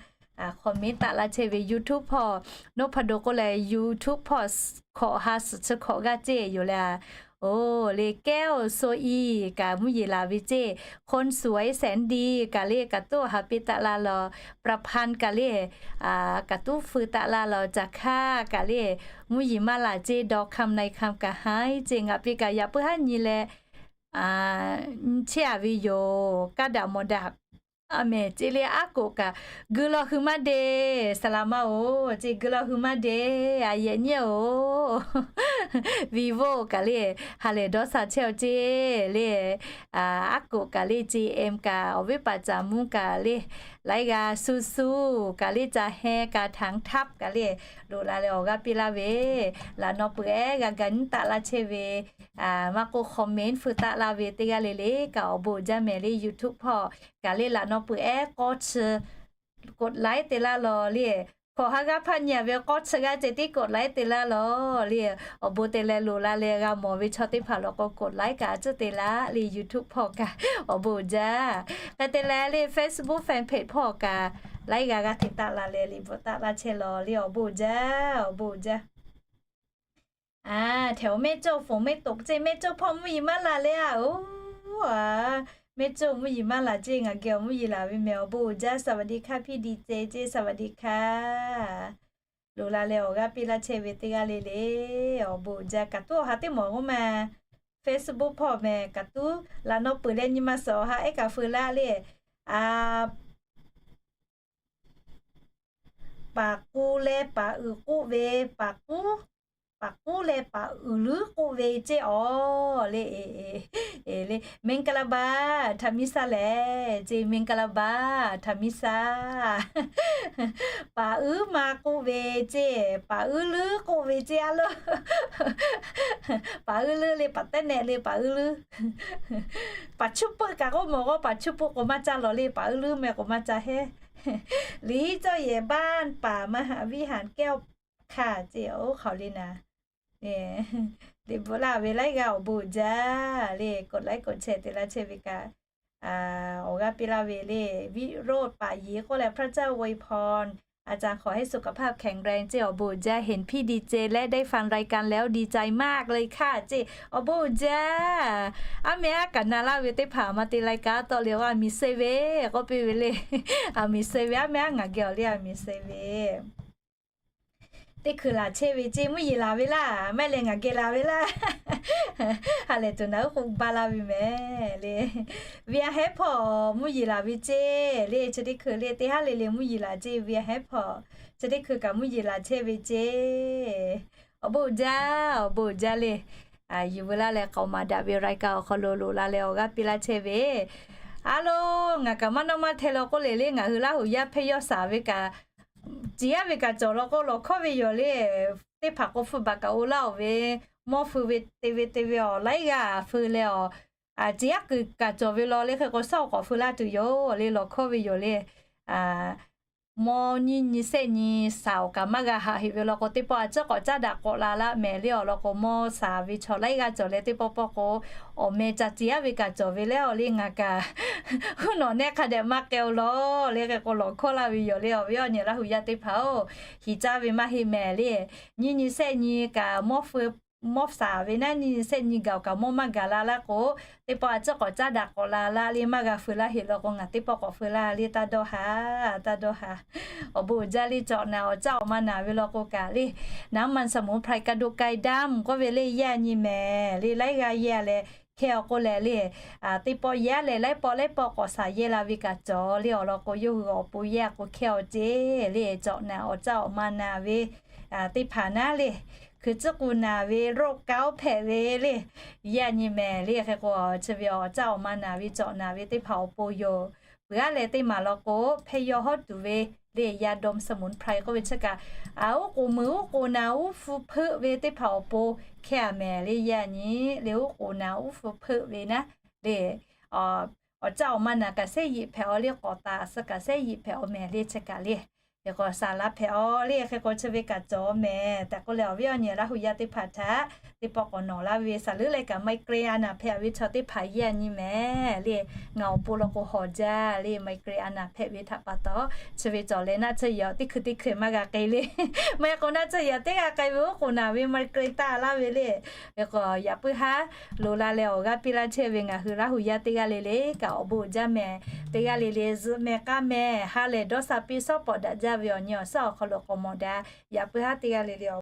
Comment taˆ laˇ chehˇ ve YouTube hpawˇ, Noˉ hpa do k'oˆ leh YouTube hpawˇ hkawꞈ ha suhˍ chi hkawꞈ g'aˇ ceˇ yoˬ le. Oˬ le, แก้วโซอี kaꞈ mvuhˇ yeˬ laˬ ve ceˇ, คนสวยแสนดี kaꞈ le kaꞈ tuˉ ha piˇ taˆ laˇ law, ประพันธ์ kaꞈ le kaꞈ tuˉ feu taˆ laˇ law, Caˬ hkaˇ kaꞈ le mvuhˇ yeˬ maˇ laˬ ceˇ, ดอกคำนายคำ kaꞈ haˉ ceˇ, ngaˬ piˇ kaꞈ yaꞈ puiˉ haˉ nyi leh chehˇ a ve yoˬ. Kaˇ daꞈ mawˬ daꞈ a mehˍ ceˇ le. Aˉ k'oꞈ kaꞈ geu law hui maˇ de, saˍ laˍ ma oˬ ceˇ, geu law hui maˇ de, a yehˬ nyiˇ oˬ. Vivo kaꞈ le ha lehˬ dawˇ sha chehˇ aw ceˇ le. Aˉ k'oꞈ kaꞈ le, J M kaꞈ, awˬ viˉ paˍ Caˍ mvuhˇ kaꞈ le, laiˉ g'aˇ, Suzu kaꞈ le, Caˬ heh kaꞈ, ถังทัพ kaꞈ le, loꞈ la leh awˬ g'aˇ piˇ laˇ ve, laꞈ naw peuˬ ehˉ g'a ga nyiˉ taˆ laˇ chehˇ ve, maˇ k'oˆ comment feu taˆ laˇ ve teˇ g'aˇ le le kaꞈ awˬ bon uiˍ jaˇ mehˍ le. YouTube hpawˇ kaꞈ le laꞈ naw peuˬ ehˉ k'awˇ chi กดไลค์ te laˇ law le. Hkawꞈ ha g'aˇ hpaˇ nyi a ve k'awˇ chi g'aˇ ceh tiˉ กดไลค์ te laˇ law le. Awˬ bon te leh loꞈ la leh g'a mawˬ ve chaw teˇ hpaˍ law k'o กดไลค์ kaꞈ a cuˉ te laˇ le. YouTube hpawˇ kaꞈ awˬ bon uiˍ jaˇ. Hk'e te leh le Facebook fan page hpawˇ kaꞈ laiˉ g'aˇ g'aˇ hteꞈ taˆ la leh liꞈ bvuhꞈ taˆ laˇ chehˇ law le. Awˬ bon uiˍ jaˇ, awˬ bon uiˍ jaˇ. A, แถวแม่โจ้ ฝนไม่ตก ceˇ, แม่โจ้ hpawˇ mvuhˇ yeˬ maˇ laˬ le a oˬ. Aˬ, แม่โจ้ mvuhˇ yeˬ maˇ laˬ ceˇ, ngaˬ geh awˬ mvuhˇ yeˬ laˬ ve mehˍ, awˬ bon uiˍ jaˇ. สวัสดีค่ะ พี่ดีเจ ceˇ, สวัสดีค่ะ. Loꞈ la leh awˬ g'aˇ piˇ laˇ chehˇ ve teˇ g'aˇ le le, awˬ bon uiˍ jaˇ. Kaꞈ tuˉ awˬ ha teˇ mawˬ k'oˆ ma, Facebook hpawˇ mehˍ, kaꞈ tuˉ laꞈ naw peuˬ leh nyi ma suhˍ awˬ ha ehˉ kaꞈ feu laˇ le. A, paˍ k'u leh paˍ uiˍ k'oˆ ve, paˍ k'uˉ, paˍ k'uˉ leh paˍ uiˍ leuˉ k'oˆ ve ceˇ awˬ le. Le, မင်္ဂလာပါ ထမီးဆၢ lehˬ ceˇ, မင်္ဂလာပါ ထမီးဆၢ. Paˍ uiˉ ma k'oˆ ve ceˇ, paˍ uiˉ leuˉ k'oˆ ve ceˇ a lo. Paˍ uiˉ leuˉ le, paˍ tehˉ nehˆ le, paˍ uiˉ leuˉ. Paˍ chuˇ peuˆ kaꞈ k'oˆ mawˬ k'o, paˍ chuˇ peuˆ k'o maˇ caˇ lawˬ le, paˍ uiˉ leuˉ meh k'o maˇ caˇ heˆ. หลีเจ้าใหญ่บ้านป่า มหาวิหารแก้ว ค่ะ ceˇ, oˇ hk'aw le naˍ. Liꞈ bvuhꞈ laˇ ve laiˉ g'aˇ awˬ bon uiˍ jaˇ le, กดไลค์ กดแชร์ te laˇ chehˇ ve kaꞈ, awˬ g'aˇ piˇ laˇ ve le, วิโรจน์ ป่าหยี k'oˆ leh พระเจ้าอวยพร อาจารย์ขอให้สุขภาพแข็งแรง ceˇ, awˬ bon uiˍ jaˇ. เห็นพี่ดีเจและได้ฟังรายการแล้วดีใจมากเลยค่ะ ceˇ, awˬ bon uiˍ jaˇ. Aˉ meh aˉ kaꞈ na laˇ ve teˇ hpaˍ maˇ te รายการ tawˆ le, a miˬ se ve k'oˆ piˇ ve le. A miˬ se ve, aˉ meh aˉ ngaˬ geh awˬ le a miˬ se ve. Teˇ hkui laˬ chehˇ ve ceˇ, mvuhˇ yeˬ laˬ ve laˇ, maˇ heˆ leh ngaˬ geh laˬ ve laˇ. Ha lehˬ tuˬ naˬ uˉ k'oˆ baˇ laˇ ve mehˍ le. Vian hehˉ hpawˇ mvuhˇ yeˬ laˬ ve ceˇ le, chi teˇ hkui le teˇ haˉ le le mvuhˇ yeˬ laˬ ceˇ, Vian hehˉ hpawˇ chi teˇ hkui kaꞈ mvuhˇ yeˬ laˬ chehˇ ve ceˇ. Awˬ bon uiˍ jaˇ, awˬ bon uiˍ jaˇ le. Yuˬ veu laˇ leh k'aoˍ maˍ daꞈ ve รายการ awˬ hk'aw lo loꞈ la leh awˬ g'aˇ piˇ laˇ chehˇ ve. A lo, ngaˬ kaꞈ maˇ nawˇ maˇ hteh law k'oˆ le le, ngaˬ hui Laˇ huˍ yaˇ hpehˇ yawˇ shaˍ ve kaꞈ, ciˍ yaˇ ve kaꞈ cawˬ law k'o lawˬ hkawˇ ve yoˬ le. teˇ hpaˍ k'o hpfuhˇ baˬ kaꞈ oˇ laˇ-oˬ ve, mawˇ feu ve te ve te ve awˬ laiˉ g'aˇ feu leh awˬ, a ciˉ aˉ keu kaꞈ cawˬ ve law le hk'e k'o, shaˉ k'awꞈ feu laˇ tuˬ yoˬ le, lawˬ hkawˇ ve yoˬ le. Mawˇ nyiˇ nyi shehˆ nyi shaˍ awˬ kaꞈ maˇ g'a haꞈ heꞈ ve law k'o, teˇ pawˆ a ciˉ k'awꞈ caˉ daꞈ k'awꞈ la laˇ mehˍ le awˬ lawn k'o, mawˇ shaˍ ve chaw laiˉ g'aˇ cawˬ leh teˇ pawˆ pawˆ k'o, awˬ meh ca ciˉ aˉ ve kaꞈ cawˬ ve le awˬ le ngaˬ kaꞈ, huˉ nawˬ nehˆ hk'a dehꞈ maˇ k'ai-o law le hk'e k'o, lawˬ hkawˇ laˇ ve yoˬ le awˬ viˉ awˬ nyi Laˇ huˍ yaˇ teˇ hpaˍ-oˬ, hiˍ caˇ ve maˇ heˆ mehˍ le. Nyiˇ nyi shehˆ nyi kaꞈ mawˇ feu, mawˇ shaˍ ve naˉ nyiˇ nyi shehˆ nyi gaˬ-oˬ kaꞈ mawˇ maˇ gaˬ la laˇ k'o, teˇ pawˆ a ciˉ k'awꞈ caˉ daꞈ k'awꞈ la laˇ le maˇ g'a feu laˇ heꞈ law k'o, ngaˬ teˇ pawˆ k'awꞈ feu laˇ le taˇ dawˇ ha, taˇ dawˇ ha. Awˬ bon uiˍ jaˇ le cawꞈ naˍ awˬ caˇ awˬ ma naˍ ve law k'o kaꞈ le, น้ำมันสมุนไพร กระดูกไก่ดำ k'oˆ ve le yaˇ nyi mehˍ le laiˉ g'aˇ yaˇ leh hkehˇ-aw k'oˆ leh le, teˇ pawˆ yaˇ leh laiˉ pawˆ laiˉ pawˆ k'awꞈ shaˍ yehˇ la ve kaꞈ cawˬ le awˬ lawn k'o, yawˇ hui awˬ pon yaˇ k'o hkehˇ-aw ceˇ le cawꞈ naˍ awˬ caˇ awˬ ma naˍ ve teˇ hpaˍ naˉ le, hkui tcuhˉ k'u naˍ ve โรคเกาต์ hpehꞈ ve le yaˇ nyi mehˍ le hk'e k'o, chi ve awˬ caˇ awˬ ma naˍ ve cawꞈ naˍ ve teˇ hpaˍ awˬ pon yoˬ. Peuˬ aˉ leh teˇ maˬ law k'o, hpehˇ yaw hawˉ tuˬ ve le ยาดมสมุนไพร k'oˆ ve chi kaꞈ, a uˉ k'oˍ meuˍ uˉ k'oˍ naˍ uˉ hpu hpeuˆ ve teˇ hpaˍ awˬ pon hkehˇ-a mehˍ le yaˇ nyi le uˉ k'oˍ naˍ uˉ hpu hpeuˆ ve naˉ le, awˬ caˇ awˬ ma naˍ kaꞈ shehˉ yiꞈ hpehꞈ-aw le k'awꞈ taˍ suh kaꞈ shehˉ yiꞈ hpehꞈ-aw mehˍ le chi kaꞈ le. Hk'e k'o shaˍ laꞈ hpehꞈ-aw le hk'e k'o chi ve kaꞈ cawˬ mehˍ tehꞈ k'oˆ leh awˬ viˉ awˬ nyi Laˇ huˍ yaˇ teˇ hpaˍ htaꞈ teˇ pawˆ k'awꞈ nawˬ laˇ ve, shaˍ leuˉ leh kaꞈ ไมเกรน a naˍ hpehꞈ ve chaw teˇ hpaˍ yaˇ nyi mehˍ le, ngaˬ awˬ pon law k'o hawˬ jaˇ le ไมเกรน a naˍ hpehꞈ ve htaꞈ pa taw, chi ve cawˬ leh naˆ tsuhˇ yaꞈ teˇ hkui teˇ hkui maˇ g'a k'ai le. Maˇ heˆ k'o naˆ tsuhˇ yaꞈ teˇ g'aˇ k'ai ve uˉ k'oˍ naˍ ve ไมเกรน taˇ laˇ ve le. Hk'e k'o yaꞈ puiˉ haˉ loˍ la leh awˬ g'aˇ piˇ laˇ chehˇ ve ngaˬ hui Laˇ huˍ yaˇ teˇ g'aˇ le le kaꞈ awˬ bon uiˍ jaˇ mehˍ. Teˇ g'aˇ le le zuhꞈ mehˍ k'aˇ mehˍ ha lehˬ dawˇ sha piˇ shawˉ pawˍ daꞈ jaˇ ve awˬ nyi awˬ suhˉ awˬ hk'aw lo k'awꞈ mawˬ daꞈ. Yaꞈ puiˉ haˉ teˇ g'aˇ le le